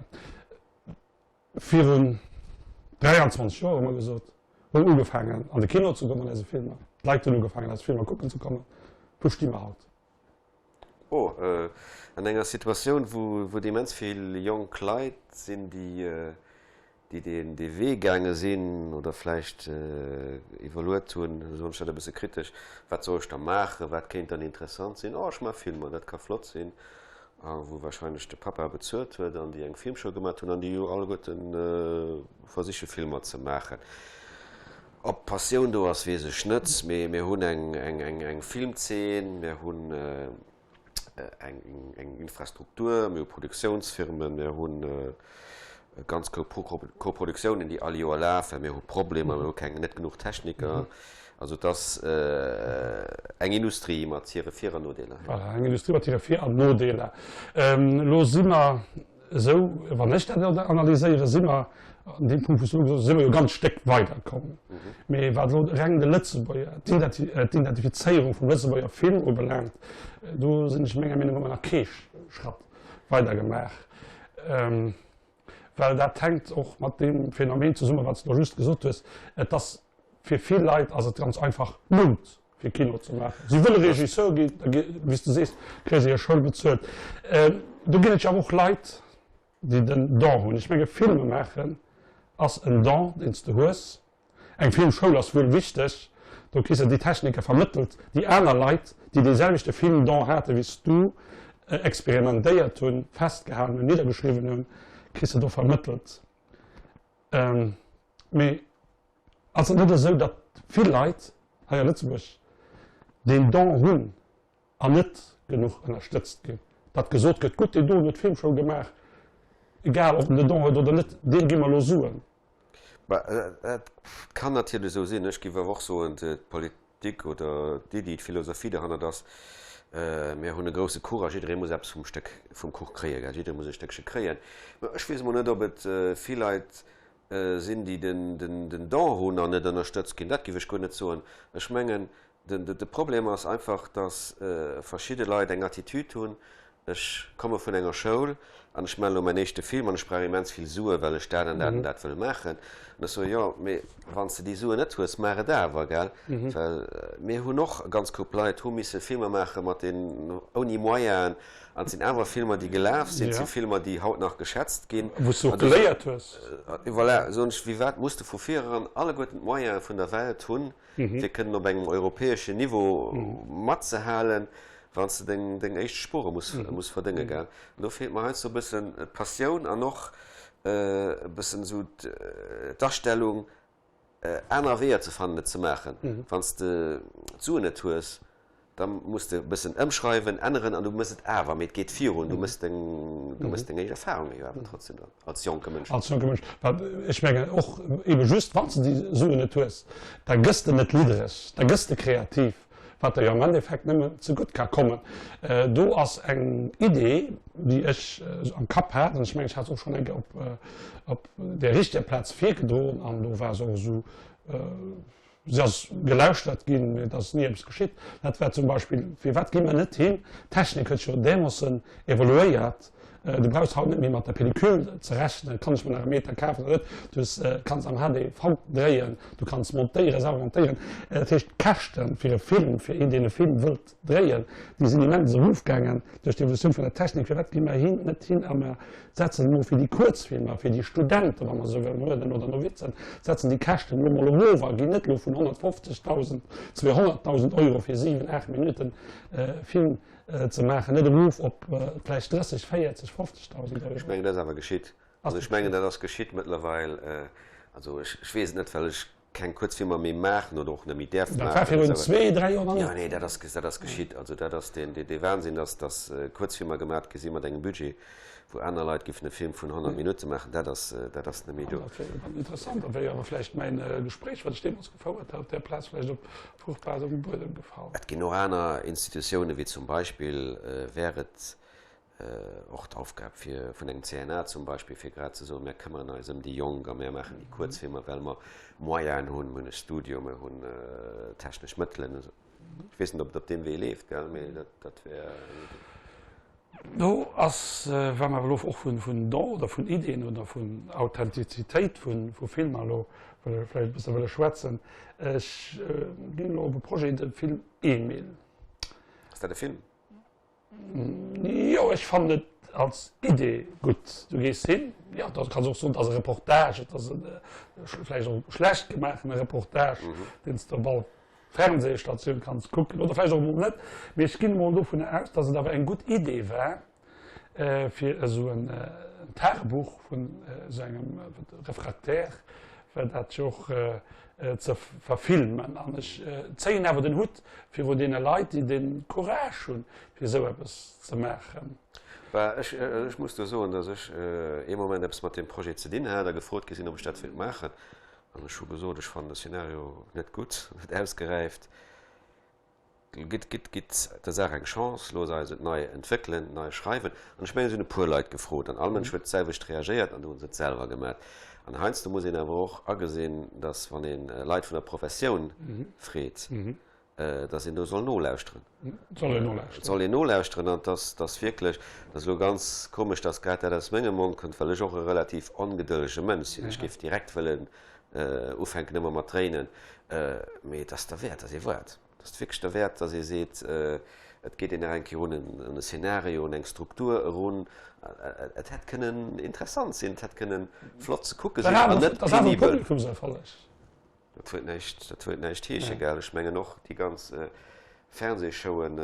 Virun 23 Joer, hu mer gesot, hunn ugefaangen an de Kino ze goen mat eise Filmer. D'Leit hunn ugefaangen eis Filmer kucken ze kommen. Wou sti mer haut? Oh, an enger Situatioun, wou et immens vill jonk Leit sinn, déi déi dee Wee gaange sinn oder vläicht iwwerluet hunn, soen ech dat e bësse kritesch, wat soll ech da maachen, wat kéint dann interessant sinn, oh ech maache Filmer, dat ka flott sinn, a wou wahrscheinlech de Papa bezuelt huet an déi eng Filmschoul gemaat hunn an déi jo alleguerte versiche Filmer ze maachen. Ob d'Passioun do ass, weess ech net, mee mir hunn eng Filmzeen, mir hunn eng Infrastruktur, mir hu Produktiounsfirmen, mir hunn ganz Koproduktiounen, déi all Joer lafen, mir hu Problemer, mir hu keng, net genuch Techniker. Also et ass eng Industrie mat hire Vir an Nodeeler. Voilà, eng Industrie mat hire Vir an Nodeeler. Elo si mer esou, wann ech dat elo analyséieren, si mer an deem Punkt, wou s du elo gesot hues, si mer jo e ganz Stéck weiderkomm. Mee wat elo reng de Lëtzebuerger, d'Identifizéierung vum Lëtzebuerger Film ubelaangt, do sinn ech menger Meenung no ëmmer nach kee Schratt weider gemaach. Well dat hänkt och mat deem Phänomen zesummen, wat s de elo just gesot hues, et ass fir vill Leit ass et ganz einfach Moud, fir Kino ze maachen. Si wëlle Regisseur ginn, da gi, wéi s de sees, kréie se hir Schoul bezuelt. Do ginn et jo awer och Leit, déi den Don hunn. Ech menge Filme maachen ass en Don, deen s de hues. Eng Filmschoul ass wuel wichteg, do kriss de déi Technike vermëttelt, déi aner Leit, déi dee selwechte Filmdon hate wéi s du, experimentéiert hunn, festgehalen hunn, niddergeschriwwen hunn, kriss de do vermëttelt. Mee ass et net esou, datt vill Leit hei a Lëtzebuerg deen Don hunn an net genuch ënnerstëtzt ginn, datt gesot gëtt, gutt, deen doen huet Filmschoul gemaach, egal ob en den Don huet oder net, deem gi mer elo Suen. Et kann natierlech esou sinn. Ech géif awer och soen, d'Politik oder d'Iddi, d'Philosophie derhannert ass. Mir hunn e grousse Kuch a jidderee muss eppes vum Stéck vum Kuch kréien, gell? Jidderee muss e Stéckche kréien. Mä ech weess emol net, ob et vill Leit sinn, déi den Don hunn an net ënnerstëtzt ginn. Dat géif ech guer net soen. Ech mengen, de Problem ass einfach, datt verschidde Leit eng Attitüd hunn, Ech komme vun enger Schoul an ech maachen elo mäin éischte Film an ech brauch immens vill Sue well ech dat an dat an dat wëll maachen. An ech soe jo, mee wann s de déi Suen net hues, maach et awer, gell? Well mir hunn och e ganz Koup Leit hu misse Filmer maache mat den, ouni Moyenen an et sinn awer Filmer déi gelaf sinn, et si Filmer déi haut nach geschätzt ginn. Wou s du och geléiert hues. Voilà, soen ech, firwat muss de vu vireran alleguerten d'Moyene vun der Welt hunn, fir kënnen op engem europäeschen Niveau matzehalen, wann s de deng, deng éischt Spore muss, muss verdéngen, gell. An do feelt mer heiansdo e bëssen d'Passioun an och e bëssen esou d'Astellung, aner Weeër ze fannen, et ze maachen. Wann s de d'Suen net hues, Da muss de e bëssen ëmschreiwen, änneren an du mëss et awer, mee et geet virun. Du mëss deng, du mëss deng éischt Erfahrunge jo awer trotzdem dann als jonke Mënsch. Als jonke Mënsch. Well ech mengen och ebe just, wann s de déi Suen net hues, da gëss de net liddereg, da gëss de kreativ, wat der jo am Endeffekt nëmmen zegutt ka kommen. Do ass eng Idee, déi ech am Kapp hat, an ech mengen, ech hat se och schonn eng Kéier op, op där richteger Plaz virgedroen an do war se och esou, Se ass gelauschtert ginn, mee et ass ni eppes geschitt. Dat war zum Beispill, Firwat gi mer net hin? D'Technik huet sech jo därmoossen evoluéiert. Du brauchs haut net méi mat der Pellicule ze rechnen, kann ech mer nach e Meter kafen oder net. Du kanns am HDV dréien, du kanns montéieren, selwer montéieren. Dat heescht, d'Käschte fir e Film, fir een, deen e Film wëllt dréien, déi sinn immens erofgaangen duerch d'Evolutioun vun der Technik. Firwat gi mer hin, net hin a mer setzen elo fir déi Kuerzfilmer, fir déi Studenten, wa mer esou wëllen huelen, oder Novizen, setzen déi Käschten elo mol erof a ginn net elo vun 150.000, 200.000 Euro fir 7, 8 Minutten Film ze maachen, net erof op vläicht 30, 40, 50.000 Euro. Ech mengen, dat ass awer geschitt. Also ech mengen, dat ass geschitt mëttlerweil. Also ech weess et net, well ech keng Kuerzfilmer méi maachen oder och net méi däerf maachen. Dat war virun zwee, dräi Joer nach net. Jo, nee, dat ass, dat ass geschitt. Also dat ass deen, dee Wahnsinn, dass, dass Kuerzfilmer gemat gi si mat engem Budget, wou aner Leit giffen e Film vun 100 Minutte maachen. Dat ass, dat ass net méi do. Dat wär dann interessant. Da wär jo awer vläicht mäin Gespréich, wat ech deemools gefouert hat op där Plaz, vläicht op fruchtbarem Buedem gefall. Et ginn och aner Institutiounen, wéi zum Beispill wär et Och d'Aufgab fir vun engem CNA zum Beispill, fir grad ze soen, mär këmmeren eis ëm déi Jonk a mär maachen déi Kuerzfilmer, well mer Moyenen hunn, mir hunn e Studio, mir hunn technesch Mëttelen. Ech weess net, ob et op deem Wee leeft, gell, mee dat wär eng Idee. Do ass, wa mer elo och vun Don oder vun Iddien oder vun Authentizitéit vu Filmer elo vläicht e bësse wëlle schwätzen, ech ginn elo op e Projet, de Film Emil. Ass dat e Film? Jo, ech fannen et als Idee gutt. Du gees hin, jo, da kanns och soen, et ass e Reportage, et ass e vläicht och schlecht gemaachene Reportage, deen s de op all Fernsehstatioun kanns kucken oder vläicht och emol net. Mee ech ginn emol dovunner aus, datt et awer eng gutt Idee war, fir esou en Tagebuch vun esou engem Refractaire, well dat jo och ze verfilmen. An ech zéien awer den Hutt virun deene Leit, déi de Courage hunn, fir esou eppes ze maachen. Bah, ech, ech muss do soen, datt ech ee Moment eppes mat deem Projet ze dinn hat a gefrot gi sinn, ob ech dat wéilt maachen. An ech hu gesot, ech fannen de Szenario net gutt, net ausgeräift. Gitt, gitt, gitt der Saach eng Chance, loosst eis et nei entwéckelen, nei schreiwen. An ech mengen, et hunn e puer Leit gefrot an all Mënsch huet d'selwecht reagéiert an du hu se et selwer gemat. An heiansdo muss een awer och agesinn, datt wann ee Leit vun der Professioun freet, datt een do soll nolauschteren. Et soll een nolauschteren. Et soll een nolauschteren an datt, datt wierklech, dat ass elo ganz komesch, datt grad dat aus mengem Mond kënnt, well ech och e relativ ongedëllege Mënsch sinn. Ech géif direkt wëllen ufänken ëmmer mat dréinen, mee et ass derwäert, datt ee waart. Et ass wierklech derwäert, datt ee seet, et geet een nach eng Kéier un en Szenario, un eng Struktur erun. Et hätt kënnen interessant sinn, et hätt kënnen flott ze kucke sinn an net penibel. Dat huet näischt, dat huet näischt heesche, gell? Ech mengen och déi ganz Fernsehshowen,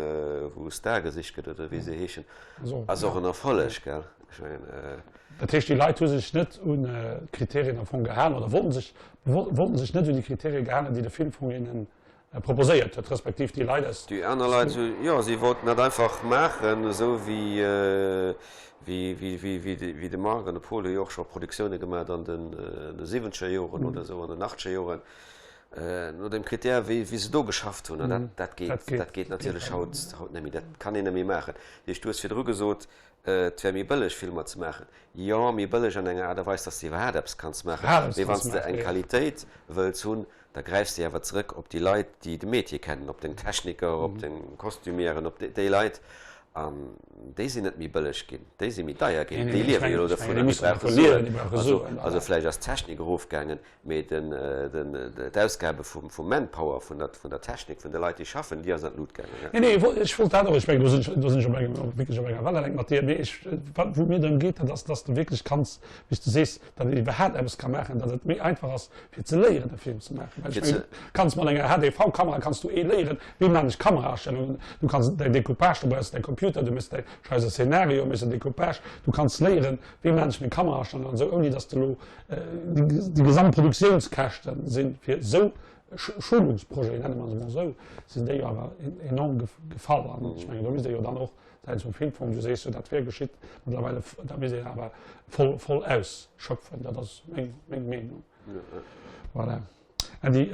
wou Star gesicht gëtt oder wéi se heeschen, ass och en Erfolleg, gell? Ech mengen. Dat heescht, déi Leit hu sech net un d'Kriterien am Fong gehalen oder wollten sech, wollten sech net un déi Kriterie gehalen, déi de Filmfong hinnen proposéiert huet, respektiv déi Leit aus. Déi aner Leit, jo, si wollten dat einfach maachen, esou wéi, wéi de Marc an de Paul hu jo och scho Produktioune gemaach an de siwwenzeger Joren oder esou, an den achtzeger Joren. no dem Kritär, wéi se do geschafft hunn. An dat geet, dat geet natierlech haut, haut net méi. Dat kann een net méi maachen. Dat heescht, du hues virdru gesot, et wär méi bëlleg, Filmer ze maachen. Jo, méi bëlleg an enger Aart a Weis, datt s de iwwerhaapt eppes kanns maachen. Mee wann s de eng Qualitéit wëlls hunn, da gräifs de awer zrëck op déi Leit, déi de Métier kennen, op deng Techniker, op deng Costumièren, op déi Leit. An déi sinn net méi bëlleg ginn, déi si méi deier ginn. Déi liewe jo elo dovun an déi brauche Suen. Also vläicht ass d'Technik erofgaangen, Mee d'Ausgabe vum Manpower, vun der Technik, vun de Leit, déi schaffen, déi ass an d'Lut gaangen. Nee, nee, ech wollt dat och, ech mengen, do sinn ech, do sinn ech op engem, wierklech op enger Wellenlängt mat dir. Mee ech, wat, wou et mir drëm geet, dat ass, dass de wierklech kanns, wéi s du sees, datt een iwwerhaapt eppes ka maachen, datt et méi einfach ass, fir ze léieren, e Film ze maachen. Well ech mengen, du kanns mat enger HDV-Kamera kanns du ee léieren, wéi maan ech Kameraastellungen, du kanns däi Decoupage, du brauchs däi Computer, du méchs däi, schreifs e Szenario, méchs en Decoupage, du kanns léieren, wéi maan ech meng Kameraastellungen an esou, ouni dass de elo Déi gesamt Produktiounskäschte si fir esou Schulungsprojeten, nenne mer se emol esou, sinn déi jo awer enorm gefall. An ech mengen, do misst ee jo dann och säitens vum Filmfong, du sees jo, dat wier geschitt mëttlerweile, dat misst een awer voll, voll ausschöpfen. Dat ass meng, meng Meenung. Voilà. Äddi,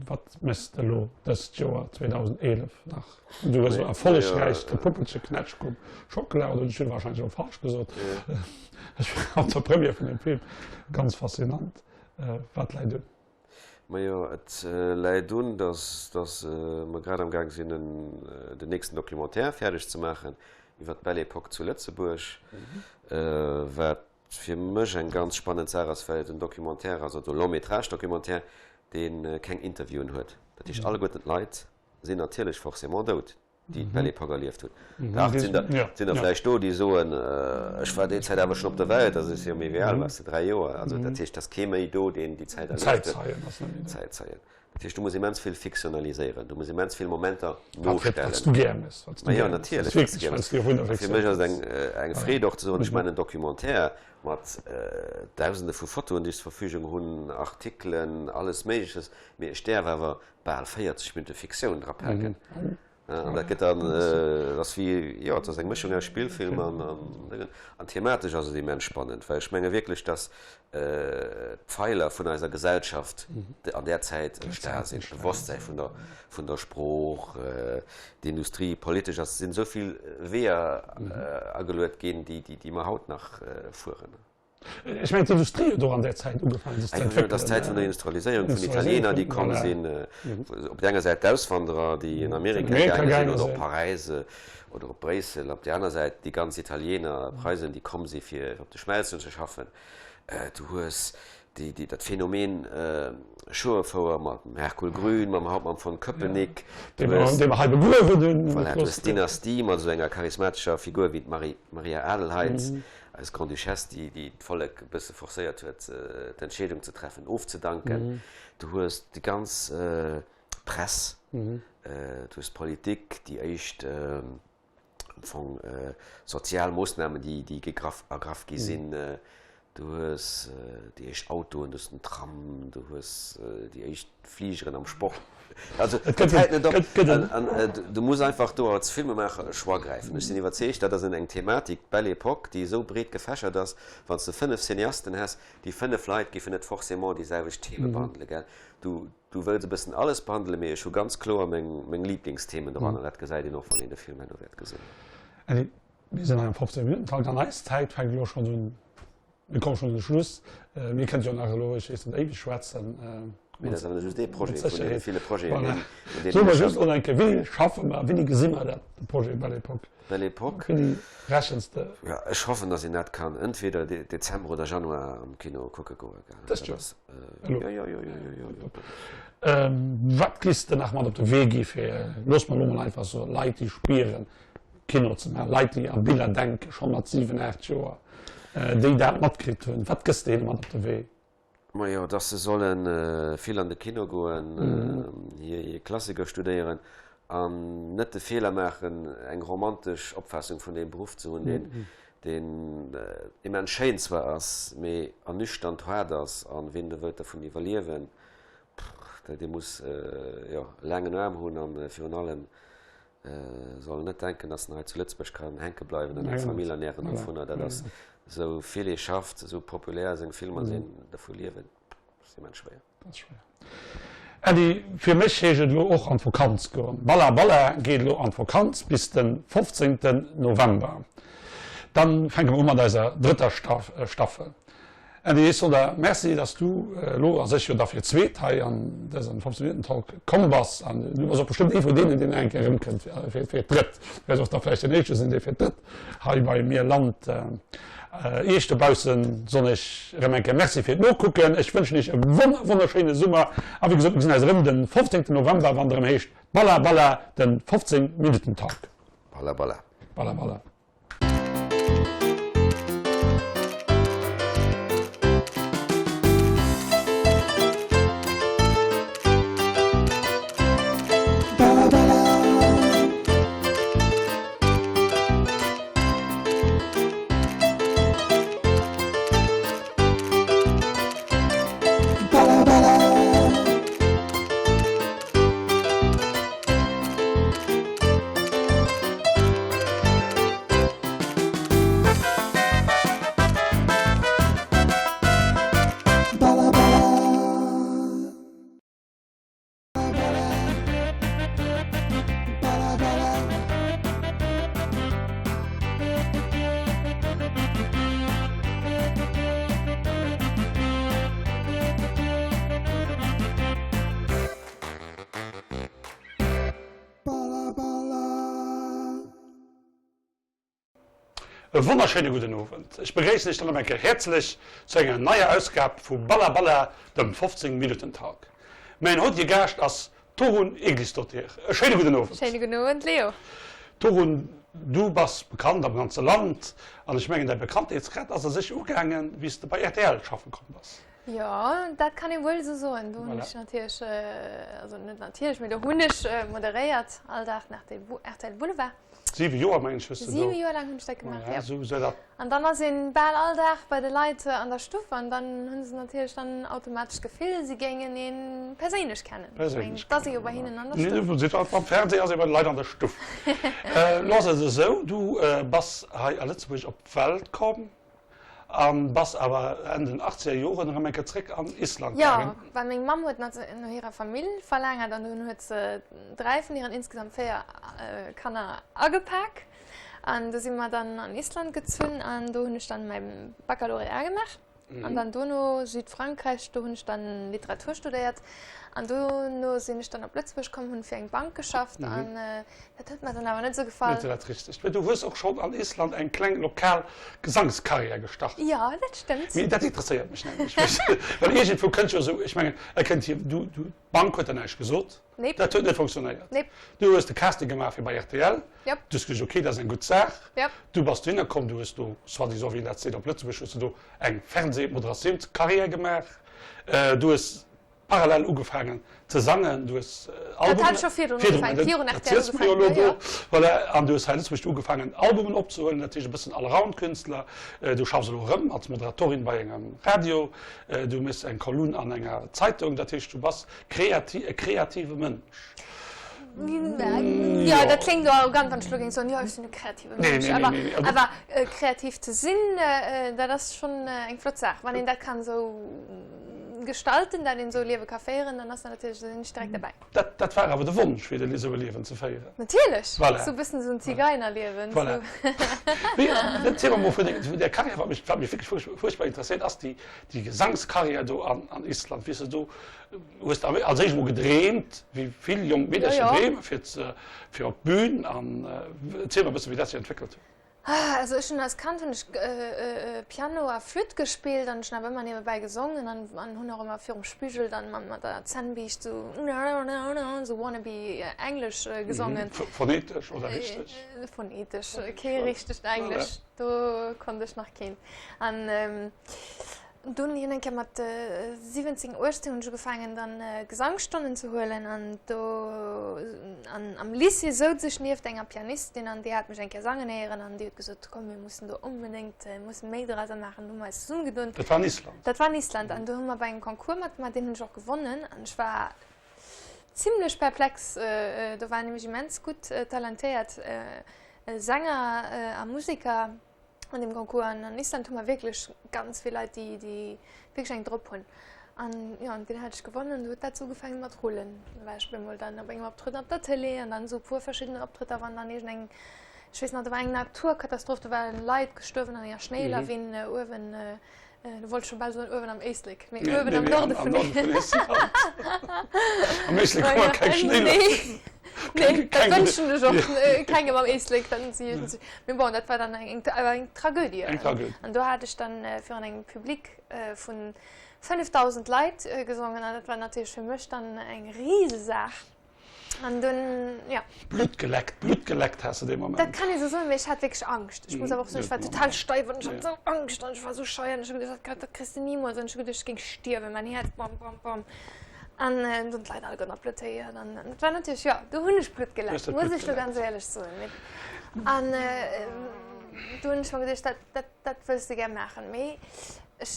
wat méchs de elo dëst Joer 2011 nach? Du hues erfollegräich de Puppelche Knätschkupp Schockela, oder ech hunn wahrscheinlech elo falsch gesot. Ech war op der Première vun dem Film, ganz faszinant. Wat läit un? Majo, et läit un, datt datt mer grad am Gaang sinn den nächsten Documentaire fäerdeg ze maachen iwwer d'Belle Époque zu Lëtzebuerg, wat fir mech eng ganz spannend Saach ass, well et en Documentaire ass, also e Long-métrage-Documentaire, dee keng Interviewen huet. Dat heescht, alleguerten d'Leit sinn natierlech forcément dout, déi d'Belle Époque erlieft hunn. Dach, et sinn der, sinn der vläicht do, déi soen, ech war déi Zäit awer schonn op der Welt, also ech si jo méi wéi al, waars de 3 Joer. Also dat heescht, et ass kee méi do, deen déi Zäit erlieft huet. Zäitzeien. Dat heescht, du muss immens vill fiktionaliséieren, du muss immens vill Momenter nostellen. Wat s du gär méchs. Ma jo, natierlech, wat s du gär méchs. A fir mech ass et eng, eng Freed och ze soen, ech maachen en Documentaire mat Dausende vu Fotoen, déi ech zur Verfügung hunn, Artikelen, alles Méigleches, mee ech däerf awer bal 40 Minutte Fiktioun drapaken. An dat gëtt dann, et ass wéi, jo, et ass eng Mëschung aus Spillfilm an Déngen. An thematesch ass et immens spannend, well ech menge wierklech, datt d'Pfeiler vun eiser Gesellschaft an där Zäit entsta sinn, d'Bewosstsäi vun der, vun der Sprooch, d'Industrie, politesch ass, sinn esou vill Weeër ageluet ginn, déi, déi mer haut nach fueren. Ech mengen, d'Industrie huet och an där Zäit ugefaangen, sech ze entwéckelen. Dat ass d'Zäit vun der Industrialiséierung, vun Italiener, déi komm sinn, op där enger Säit d'Auswanderer, déi an Amerika gaange sinn oder op Paräis oder op Bréissel, op där aner Säit déi ganz Italiener, Preisen, déi komm si fir op de Schmelzen ze schaffen. Du hues déi, dat Phänomen Schueberfouer mam Hercule Grün, mam Hauptmann von Köpenick. Dee mer hei begruewen hunn. Voilà, du hues d'Dynastie mat esou enger charismatescher Figur wéi d'Maria Adelheid. Eis Grande-Duchesse, déi déi d'Vollek e bësse forcéiert huet, d'Entscheedung ze treffen, ofzedanken. Du hues déi ganz Press, du hues d'Politik, déi éischt am Fong sozial Moossnamen, déi déi gegraff ergraff gi sinn. Du hues déi éischt Autoen, du hues den Tram, du hues déi éischt Fligeren am Sport. Also et hält net op. An du muss einfach do als Filmemaacher e Choix gräifen. Ech sinn iwwerzeegt, dat ass eng Thematik, d'Belle Époque, déi esou breet gefächert ass, wann s de 5 Cineasten häss, déi 5 Leit géifen net forcément déi selwecht Theme behandelen, gell. Du, du wëlls e bëssen alles behandelen, mee ech hu ganz kloer meng, meng Liblingsthemen dran an dat gesäit een och, wann een de Film herno wäert gesinn. Äddi, mir sinn hei am 15 Minutten Takt an eis Zäit fänkt elo schonn un. Mir komme schonn un de Schluss. Mir kënnte jo nach elo, ech weess net, éiweg schwätzen. Mee dat ass awer just ee Projet vun deene ville Projeten, un deenen ech schaffen. Soe mer just elo eng Kéier, Wéini schaffe mer, wéini gesi mer dat, de Projet Belle Époque? Belle Époque? Wéini rechens de? Jo, ech hoffen, datt een dat kann entweder Dezember oder Januar am Kino kucke goe. Dëst Joer? Elo? Jo, jo, jo, jo, jo, jo. Wat giss de nach mat op de Wee gi fir, looss mer elo mol einfach soen, Leit, déi spieren, Kino ze maachen, Leit déi a Biller denken, scho mat 7, 8 Joer, déi dat matkritt hunn, wat gëss de hinne mat op de Wee? Majo, dass se solle vill an de Kino goen, hir Klassiker studéieren an net de Feeler maachen, eng romantesch Opfaassung vun deem Beruff ze hunn, deen, deen immens schéin zwar ass, mee ernüchternd haart ass. A wien do wëllt dervun iwwerliewen, dee muss, jo, e laangen Aarm hunn a virun allem Soll net denken, dass en hei zu Lëtzebuerg kann hänke bleiwen an eng Famill ernähren dovunner. Dat ass, esou vill ee schafft, esou populär seng Filmer sinn, dervu liewen ass immens schwéier. Dat ass schwéier. Äddi, fir mech heescht et elo och an d'Vokanz goen. Balla Balla geet elo an d'Vokanz bis de 15 November. Dann fänke mer u mat eiser drëtter Staffel. Äddi, ech soen der Merci, dass du elo a sech jo da fir d'zweet hei an dësen 15 Minuten Talk komm bass. An du bass och bestëmmt ee vun deenen, deen nach eng Kéier erëmkënnt fir d'drëtt. Du wäers och da vläicht den éischte sinn, dee fir d'drëtt hei bei mir lant. Iech dobaussen soen ech erëm eng Kéier Merci fir d'Nokucken. Ech wënschen iech e wonner wonnerschéine Summer a wéi gesot, mir gesinn eis erëm den 15 November, wann et erëm heescht Balla Balla, den 15 Minuten Talk. Balla Balla. Balla Balla. E wonnerschéine gudden Owend. Ech begréissen Iech dann nach eng Kéier häerzlech zu enger neier Ausgab vu Balla Balla, dem 15 Minutten Talk. Mäin heutige Gaascht ass d'Thorunn Egilsdottir. E schéine gudden Owend. Schéine gudden Owend, Leo. Thorunn, du bass bekannt am ganze Land an ech mengen däi Bekanntheetsgrad ass a sech ugaangen, wéi s de bei rtl schaffe komm bass. Jo, dat kann ee wuel esou soen. Do hunn ech natierlech, also net natierlech, mee do hunn ech moderéiert all Dag den rtl Boulevard. Siwe Joer mengen ech hues de do. Siwe Joer laang hunn ech dat gemaach, jo. Esou soll dat. An dann ass een bal all Dag bei de Leit an der Stuff an dann hunn se natierlech dann automatesch d'Gefill, si géingen ee perséinlech kennen. Perséinlech kennen. Et ass ee jo bei hinnen an der Stuff. Am Fernseh ass ee bei de Leit an der Stuff. Elo ass et esou, du bass hei a Lëtzebuerg op d'Welt komm. A bass awer Enn den achtzeger Joren erëm eng Kéier zréck an Island gaangen. Jo, well meng Mamm huet no hirer Famill verlaangert an dunn huet se 3 vun hiren insgesamt 4 Kanner agepak. An du si mer dann an Island gezunn an do hunn ech dann mäi Baccalauréat gemaach. An dann dono Südfrankräich, do hunn ech dann Literatur studéiert. An dono sinn ech dann op Lëtzebuerg komm, hunn fir eng Bank geschafft an Dat huet mer dann awer net esou gefall. Net dat richtegt. Mee du hues och schonn an Island eng kleng lokal Gesangskarriär gestart. Jo, dat stëmmt. Mee dat interesséiert mech nämlech, weess de, well iergendwou kënnt jo esou, ech mengen, e kënnt hier, du, du, d'Bank huet der näischt gesot. Neep. Dat huet net funktionéiert. Neep. Du hues de Casting gemaach fir bei rtl. Jop. Du hues gesot, okay, dat ass eng gutt Saach. Jop. Du bass dohinner komm, du hues do, soi-disant, wéi een dat seet op Lëtzebuerg, hues du do eng Fernsehmoderatiounskarriär gemaach. Du hues parallel ugefaangen ze sangen, du hues Albumen, dat hat ech scho virdrun ugefaangen, virun rtl ugefaangen, jo, jo. Voilà, an du hues hei Lëtzebuerg ugefaangen Albumen opzehuelen, dat heescht e bëssen Allround-Künstler. Du schaffs elo erëm als Moderatorin bei engem Radio, du méchs eng Kolumn an enger Zeitung, dat heescht du bass kreati e kreative Mënsch. Jo, dat kléngt elo arrogant, wann ech elo géing soen, jo, ech sinn e kreative Mënsch. Nee, nee, nee, nee. Awer kreativ ze sinn, dat ass schonn eng flott Saach, wann een dat kann esou gestalten, dat een esou e Liewe ka féieren, dann ass dat natierlech, da sinn ech direkt derbäi. Dat, dat war awer de Wonsch, fir esou e Liewen ze féieren. Natierlech! Voilà. Esou e bëssen esou en Zigeinerliewen. Voilà. Mee erziel mer mol vun deng, vun där Karriär. Wat mech, wat mech wierklech fuerchtbar interesséiert, ass déi, déi Gesangskarriär do an, an Island. Wéi s de do, hues de als éischt mol gedreemt, wéi vill jonk Meedercher dreemen, fir ze, fir op d'Bün an erziel mer e bëssen, wéi dat sech entwéckelt huet. Also ech hunn als Kand hunn ech Piano a Flütt gespillt an ech hunn awer ëmmer niewebäi gesongen an an hunn och ëmmer virum Spigel dann mat mat der Zännbiischt sou sou wannabe Englesch gesongen. Phonetesch oder richteg? Phonetesch, kee richtegt Englesch, do konnt ech nach keent. An Dunn hien eng Kéier mat 17, 18 hunn ech ugefaangen dann Gesangsstonnen ze huelen an do an am Lycée souz ech nieft enger Pianistin an déi hat mech eng Kéier sangen héieren an déi huet gesot, komm mir mussen do onbedéngt, mir mussen méi drauser maachen. Du hu mer eis zesummegedunn. Dat war an Island? Dat war an Island an do hu mer bei engem Concours matgemaach, deen hunn ech och gewonnen an ech war zimlech perplex. Do waren nämlech immens gutt talentéiert Sänger a Museker. An deem Concours an an Island hu mer wierklech ganz vill Leit, déi, déi wierklech eng drop hunn. An jo, an deen hat ech gewonnen an du huet dat sou ugefaangen mat rullen. Da war ech op eemol dann op engem Optrëtt op der Tëlee an dann esou e puer verschidden Optrëtter, wann dann iergendeng, ech weess nach, do war eng Naturkatastroph, do waren Leit gestuerwen an enger Schnéilawin uewen, do wollt ech scho bal soen uewen am Éislek, mee uewen am Norde vun Island. Am Éislek hu mer keng Schnéilawin. Nee, dat wënschen ech och kengem am Éislek, dann si iergendwéi, mee bon, dat war dann eng, eng Tragödie. Eng Tragödie. An do hat ech dann virun engem Public vun 5.000 Leit gesongen an dat war natierlech fir mech dann eng Risesaach. An dunn, jo. Blutt geleckt, Blutt geleckt has de dee Moment. Dat kann ee sou soen, mee ech hat wierklech Angscht. Ech muss awer och soen, ech war total steif an ech hat sou Angscht an ech war sou schei an ech hu geduecht, dat dat kriss de nimools an ech hu geduecht, ech géing stierwen, mäin Häerz bam, bam, bam. An dunn hunn d'Leit alleguerten applaudéiert an dat war natierlech, jo, do hunn ech Blutt geleckt, muss ech lo ganz éierlech soen. Mee an do hunn ech mer geduecht, dat, dat, dat wëlls de gär maachen. Mee ech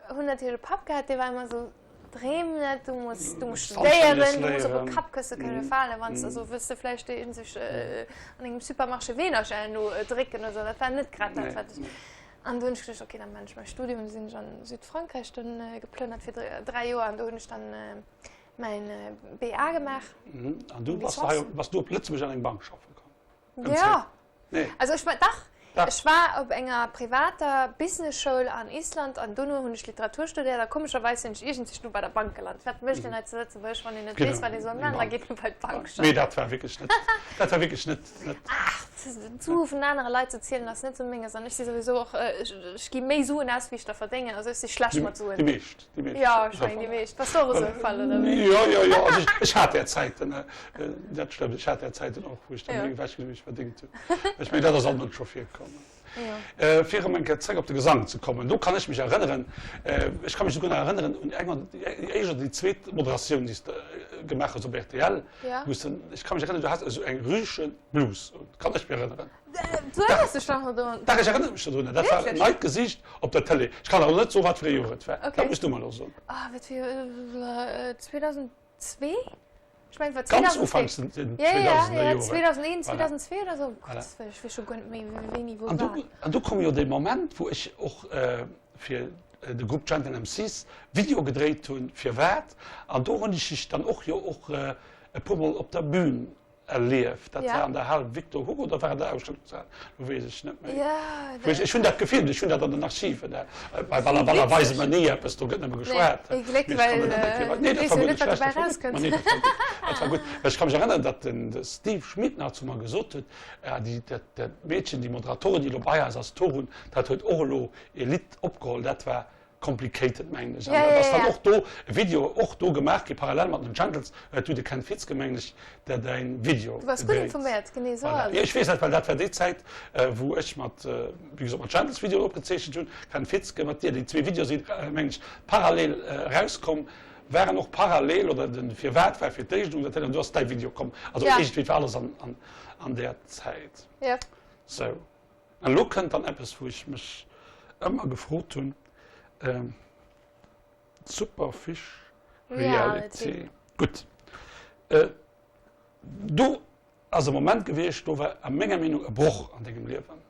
hunn natierlech e Papp gehat, dee war ëmmer esou, Dreem net, du muss, du muss studéieren, du muss op e Kappkësse kënne falen, wann s de esou wëlls de vläicht iergendsech an engem Supermarché Weenercher herno drécken oder esou. Dat war net grad dat, wat ech. An du hunn ech geduecht, okay, da maan ech mäi Studium. Du sinn ech an Südfrankräich dunn geplënnert fir 3 Joer an do hunn ech dann mäin BA gemaach. An du bass hei, bass du op Lëtzebuerg an eng Bank schaffe komm? Ja. Nee. Also ech war, dach, dach. Ech war op enger privater Business-Schoul an Island an dono hunn ech Literatur studéiert a komescherweis sinn ech iergendsich du bei der Bank gelant. Wat mécht een hei zu Lëtzebuerg, wann een net weess, wat ee soll maachen? Da geet ee bei d'Bank schaffen. Mee dat war wierklech net, dat war wierklech net, net. Ach, d'Sue vun anere Leit ze zielen ass net sou menges an ech si souwisou och, ech gi méi Suen aus, wéi ech der verdéngen. Also ech si schlecht mat Suen. Déi meescht. Déi meescht. Jo, ech mengen déi meescht. Bass du och esou e Fall, oder wéi? Jo, jo, jo. Also ech, ech hat där Zäiten, dat stëmmt, ech hat där Zäiten och, wou ech da méi ewech ginn, wéi ech verdéngt hunn. Ech mengen, dat ass all Mënsch scho virkomm. Jo. Fir erëm eng Kéier zréck op de Gesang ze kommen, do kann ech mech erënneren, ech ka mech souguer nach erënneren un eng, déi éischt oder déi zweet Moderatioun, déi s de gemaach hues op rtl, wou s de, ech ka mech erënneren, du has esou eng rüsche Blus un, kann ech mech erënneren. Du erënners dech nach dodrun? Dach, ech erënnere mech dodrun. Dat war en neit Gesicht op der Tëlee. Ech kann awer net soen, wat fir ee Joer et war. Dat muss du mer elo soen. Ah, wat fir ee Joer? 2002? Ech mengen, et war 2002. Ganz ufanks den 2000er Joren. 2001, 2002 oder esou. Gott, ech weess scho guer net méi, wéini wou war. An du koum jo dee Moment, wou ech och fir de Grupp Gentle MCs Video gedréit hunn, Firwat? An do hunn ech dech dann och jo och e puermol op der Bühn erlieft. Dat war an der Hal Victor Hugo oder war an der Ausstellungshal, lo weess ech net méi. Ech hunn dat gefilmt, ech hunn dat an den Archiven. Bei Balla Balla weise mer ni eppes, do gëtt nëmme geschwat. Ee Gléck, well nee, dat war guer net schlecht. Dat war gutt. Nee, dat war gutt. Well ech ka mech erënneren, datt den Steve Schmit nach zu mer gesot huet, déi, dat, dat Meedchen, déi Moderatorin, déi elo bei eis ass, d'Torun, dat huet och elo e Lidd opgeholl, dat war Complicated mengen ech. An dat ass dann och do e Video och do gemaach gi parallel mat den Gentles, huet du de Ken Fitzke mengen ech der däin Video Du bass gutt informéiert, genee esou ass et. Jo ech weess dat, well dat war déi Zäit wou ech mat wéi gesot mat Gentles Videoen opgezeechent hunn, Ken Fitzke mat dir, déi zwee Videoe si mengen ech parallel erauskomm, waren och parallel oder den Firwat war fir d'éischt un der Télé an du ass däi Video komm. Also iergendwéi war alles an där Zäit. Sou. An elo kënnt dann eppes, wou ech mech ëmmer gefrot hunn, Superfish Reality. Gutt, do ass e Moment gewiescht, do war a menger Meenung e Broch an dengem Liewen.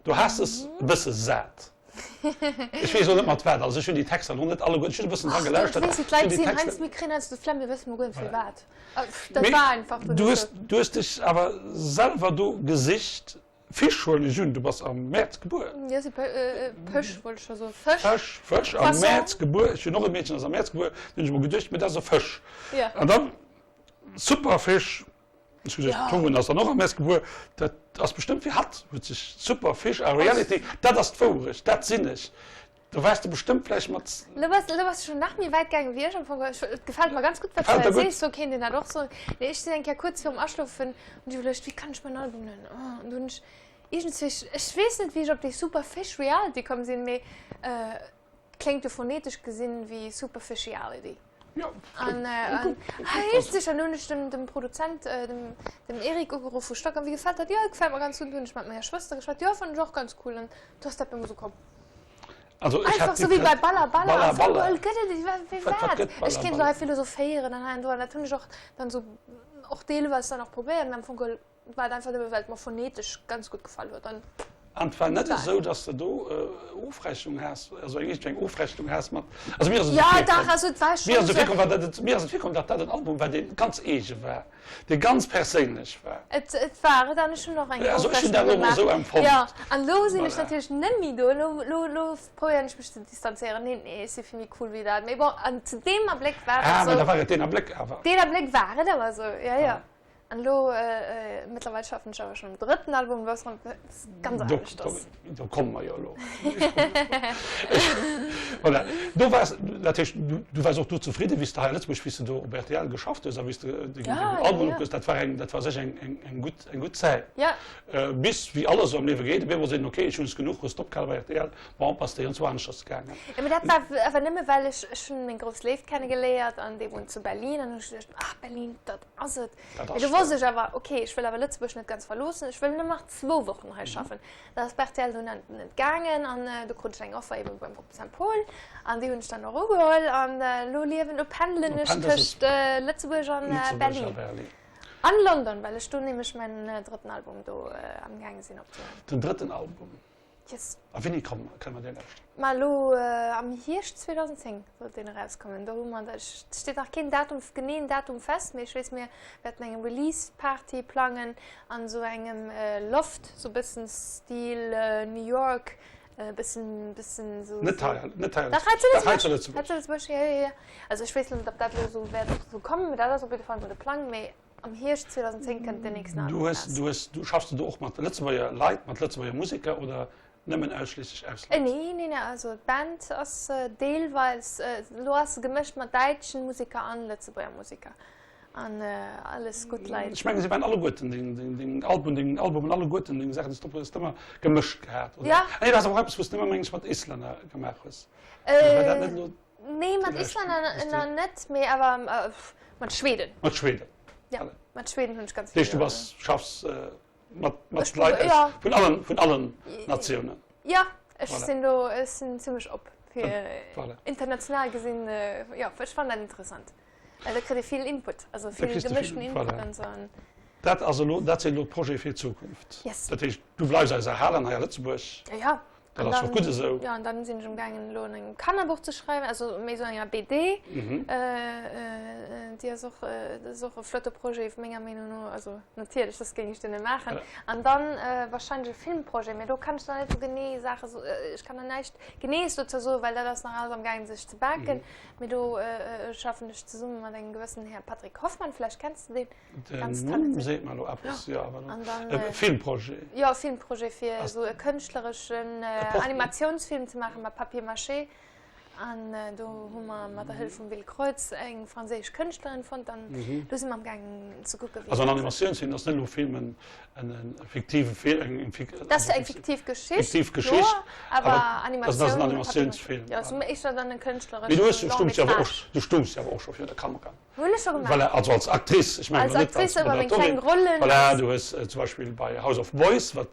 Do has de es e bësse sat. Ech weess elo net mat wat. Also ech hunn déi Texter elo net alleguerten, ech hunn e bëssen dra gelauschtert. Ach, du weess wéi d'Leit sinn, heiansdo mir kréien heiansdo d'Flemm, mir wësse mol guer net firwat. Dat war einfach du hues, du hues dech awer selwer do gesicht. Fisch huelen ech un, du bass am Mäerz gebuer. Jo, si Pësch wollt ech scho soen. Fësch. Fësch, Fësch, am Mäerz gebuer. Ech hunn och e Meedchen, ass am Mäerz gebuer. Du hunn ech emol geduecht, mee dat ass e Fësch. Ja. An dann Superfisch, ech hu geduecht, d'Torun ass dann och am Mäerz gebuer, dat ass bestëmmt fir hatt, huet sech Superfish a Reality, dat ass d'Wourecht, dat sinn ech. Do waars de bestëmmt vläicht mat. Lo bass, lo bass de schon nach méi wäit gaangen wéi ech am Fong. Ech, et gefält mer ganz gutt, wat du hei sees. Sou kéint een dat och soen. Nee, ech sinn eng Kéier kuerz virum Aschlofen, hunn ech iwwerluecht, wéi kann ech mäin Album nennen? Oh, an du hunn ech iergendzwéi, ech weess net, wéi ech op déi Superfish Reality komm sinn, mee et kléngt jo phonetesch gesinn wéi Superfishiality. Jo, An, an heescht an hunn ech dem, dem Produzent, dem, dem Eric ugeruff vu Stockholm, wéi gefält dat? Jo, gefält mer ganz gutt. Hunn ech mat menger Schwëster geschwat, jo, fannen ech och ganz cool. An du ass dat bei mer sou komm. Also ech Einfach hat sou wéi bei Balla Balla. Balla Am Fong Balla. geholl gëtt et, wéi Wat, wat wat? gëtt Ech Balla kéint elo Balla? hei philosophéieren an hei an do an dat hunn ech och dann sou och deelweis dann och probéiert, mee am Fong geholl war et einfach nëmme well et mer phonetesch ganz gutt gefall huet an. An et war net esou, dass de do Ofrechnung has, also eng iergendwéi eng Ofrechnung has mat, also mir ass et esou Ja, dach, also et war virkomm, mir ass schonn et esou esou. virkomm, war dat et, mir ass et virkomm, datt dat en Album war, dee ganz eege war, dee ganz perséinlech war. Et, et war et, an ech hunn och eng Also ech hunn Ofrechnung dat elo mol gemaach. esou empfonnt. Jo, an elo sinn ech Voilà. natierlech net méi do, elo, elo, elo probéieren ech mech ze distanzéieren. Nee, nee, ech si vill méi cool wéi dat. Mee bon, an zu deem Abléck war et Ah, mä esou. da war et deen Abléck awer. Deen Abléck war et awer esou, jo, jo. An elo, mëttlerweil schaffen ech awer schonn um drëtten Album, elo ass erëm eppes ganz aneschters. Do komme mer jo elo. Voilà. Do waars, dat heescht, du waars och do zefridden, wéi s de hei a Lëtzebuerg, wéi s de do op rtl geschafft hues a wéi s de deng Albumen opgeholl hues. Dat war eng, dat war sécher eng, eng gutt, eng gutt Zäit. Bis, wéi alles esou am Liewe geet, op eemol seet een, okay, ech hunn es genuch, hues d'opgehale bei rtl, bon, bass de iergendwou aneschters gaangen. Jo, mee dat war awer nëmme, well ech, ech hunn meng grouss Léift kennegeléiert an dee wunnt zu Berlin an hu ech geduecht, ach Berlin, dat ass et. Mee do wosst ech awer, ok, ech wëll awer Lëtzebuerg net ganz verloossen, ech wëll nëmmen nach zwou Wochen hei schaffen. Dat ass bei rtl dunn net gaangen an du krut ech eng Offer eben beim Groupe Saint-Paul an déi hunn ech dann och ugeholl an elo liewen, elo pendelen ech tëscht Lëtzebuerg an Berlin. An London, well ech do nämlech mäin drëtten Album do am gaange sinn opzehuelen. Den drëtten Album? Yes. A wéini kann, kënne mer dee lauschteren? Ma elo am Hierscht 2010 sollt deen erauskommen. Do hu mer, et steet nach keen Datum, geneeën Datum fest, mee ech weess, mir wäerten eng Release-Party plangen an esou engem Loft, esou e bëssen Stil New York, e bëssen, bëssen esou. Net hei, net hei a Dach, hei zu Lëtzebuerg. Dach, hei zu Lëtzebuerg. Hei zu Lëtzebuerg, jo, jo, jo. Also ech weess elo net, ob dat elo esou wäert esou kommen, mee dat ass op jidde Fall mol de Plang. Mee Am Hierscht 2010 kënnt den nächsten Album eraus. Du hues, du schaffs du do och mat Lëtzebuerger Leit, mat Lëtzebuerger Museker oder nëmmen ausschliisslech Auslänner? Nee, nee, nee, also d'Band ass deelweis, elo ass se gemëscht mat däitschen Museker an Lëtzebuerger Museker an alles gutt Leit. Ech mengen, se waren alleguerten deng, deng, deng Alben, deng Albumen alleguerten, deng Saachen, déi s du opgeholl hues, ëmmer gemëscht gehat, oder? Ja. Ah nee, dat ass awer och eppes, wou s de ëmmer, meng ech, mat Islänner gemaach hues. War dat net elo? Nee, mat Islänner net, mee awer mat Schweden. Mat Schweden. Ja, mat Schweden hunn ech ganz vill. Dat heescht, du bass, schaffs mat, mat Leit aus, vun allen, vun allen Natiounen. Ja, ech sinn do, ech sinn zimmlech op fir international gesinn, jo, ech fannen dat interessant. Well da kritt ee vill Input, also vill gemëschten Input an esou. Dat ass elo, dat sinn elo d'Projete fir d'Zukunft. Yes. Dat heescht, du bleifs eis erhalen hei a Lëtzebuerg. Ja, ja. Dat ass och gutt esou. Jo, an dann sinn ech amgaangen elo un engem Kannerbuch ze schreiwen, also méi esou enger BD. Déi ass och, dat ass och e flotte Projet menger Meenung no, also natierlech, soss géing ech deen net maachen. An dann wahrscheinlech e Filmprojet, mä do kann ech nach net esou genee Saache so, ech kann nach näischt Geneeës dozou soen, well dat ass nach alles amgaangen sech ze baken. Mee do schaffen ech zesumme mat engem gewëssenen Här Patrick Hoffmann, vläicht kenns de deen. Den Numm seet mer elo eppes, jo, awer elo. E Filmprojet? Jo, e Filmprojet fir esou e kënschtlereschen Animatiounsfilm ze maache mat Papier mâché. An do hu mer mat der Hëllef vum Will Kreutz eng franséisch Kënschtlerin fonnt an do si mer amgaangen ze kucke wéi. Also en Animatiounsfilm ass net elo Film, en fiktive Film, eng fiktiv Geschicht. Dat ass eng fiktiv Geschicht, kloer, awer Animatioun. Dat ass en Animatiounsfilm. Jo, ass éischter dann e kënschtlereschen Mee du hues, du stoungs jo awer och scho virun der Kamera. Hunn ech scho gemaach. Voilà, also als Actrice, ech mengen Als elo net als Actrice ëmmer meng Moderatorin. kleng Rollen. Voilà, du hues zum Beispill bei House of Boys, wat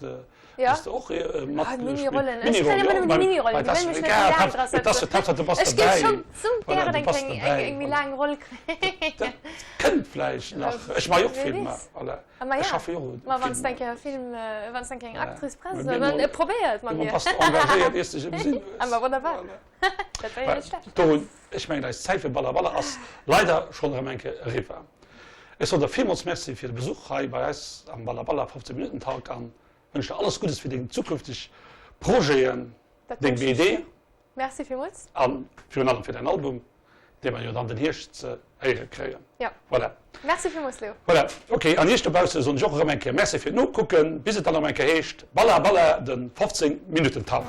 Ja. hues de och Ah, matgespillt. Minirollen. Ech kréien ëmmer nëmmen déi Minirollen, déi wëllen mech net méi laang dra Et ass setzen. Haaptsaach du bass Ech géif derbäi. schonn sou Voilà, gären du eng bass kleng, eng, derbäi. eng méi laang Roll kréien. Dat kënnt vläicht nach. Ech maache jo och Wie Filmer, weess. voilà. Ah, ma Ech ja. schaffe jo och un Ma wann s de eng Filmer. Kéier Film, wann s de eng Kéier eng Voilà. Actrice brauchs, Mä dann mir probéier et mat mol mir. bass de engagéiert, iers de dech ëmsinn hues. Ah, ma wonnerbar. Voilà. Dat wär jo net schlecht. Dorun, ech mengen, eis Zäit fir Balla Balla ass leider schonn erëm eng Kéier eriwwer. Ech soen der villmools Merci fir de Besuch hei bei eis am Balla Balla 15 Minuten Talk an wënsch der alles Guddes fir deng zukünfteg Projeten, Dat deng wënschen ech BD dir. Merci villmools. an virun allem fir däin Album, dee mer jo dann den Hierscht ze héiere kréien. Jo. Voilà. Merci villmools, Leo. Voilà, ok. An iech dobausse soen ech och erëm eng Kéier Merci fir d'Nokucken, bis et dann erëm eng Kéier heescht Balla Balla, de 15 Minuten Talk.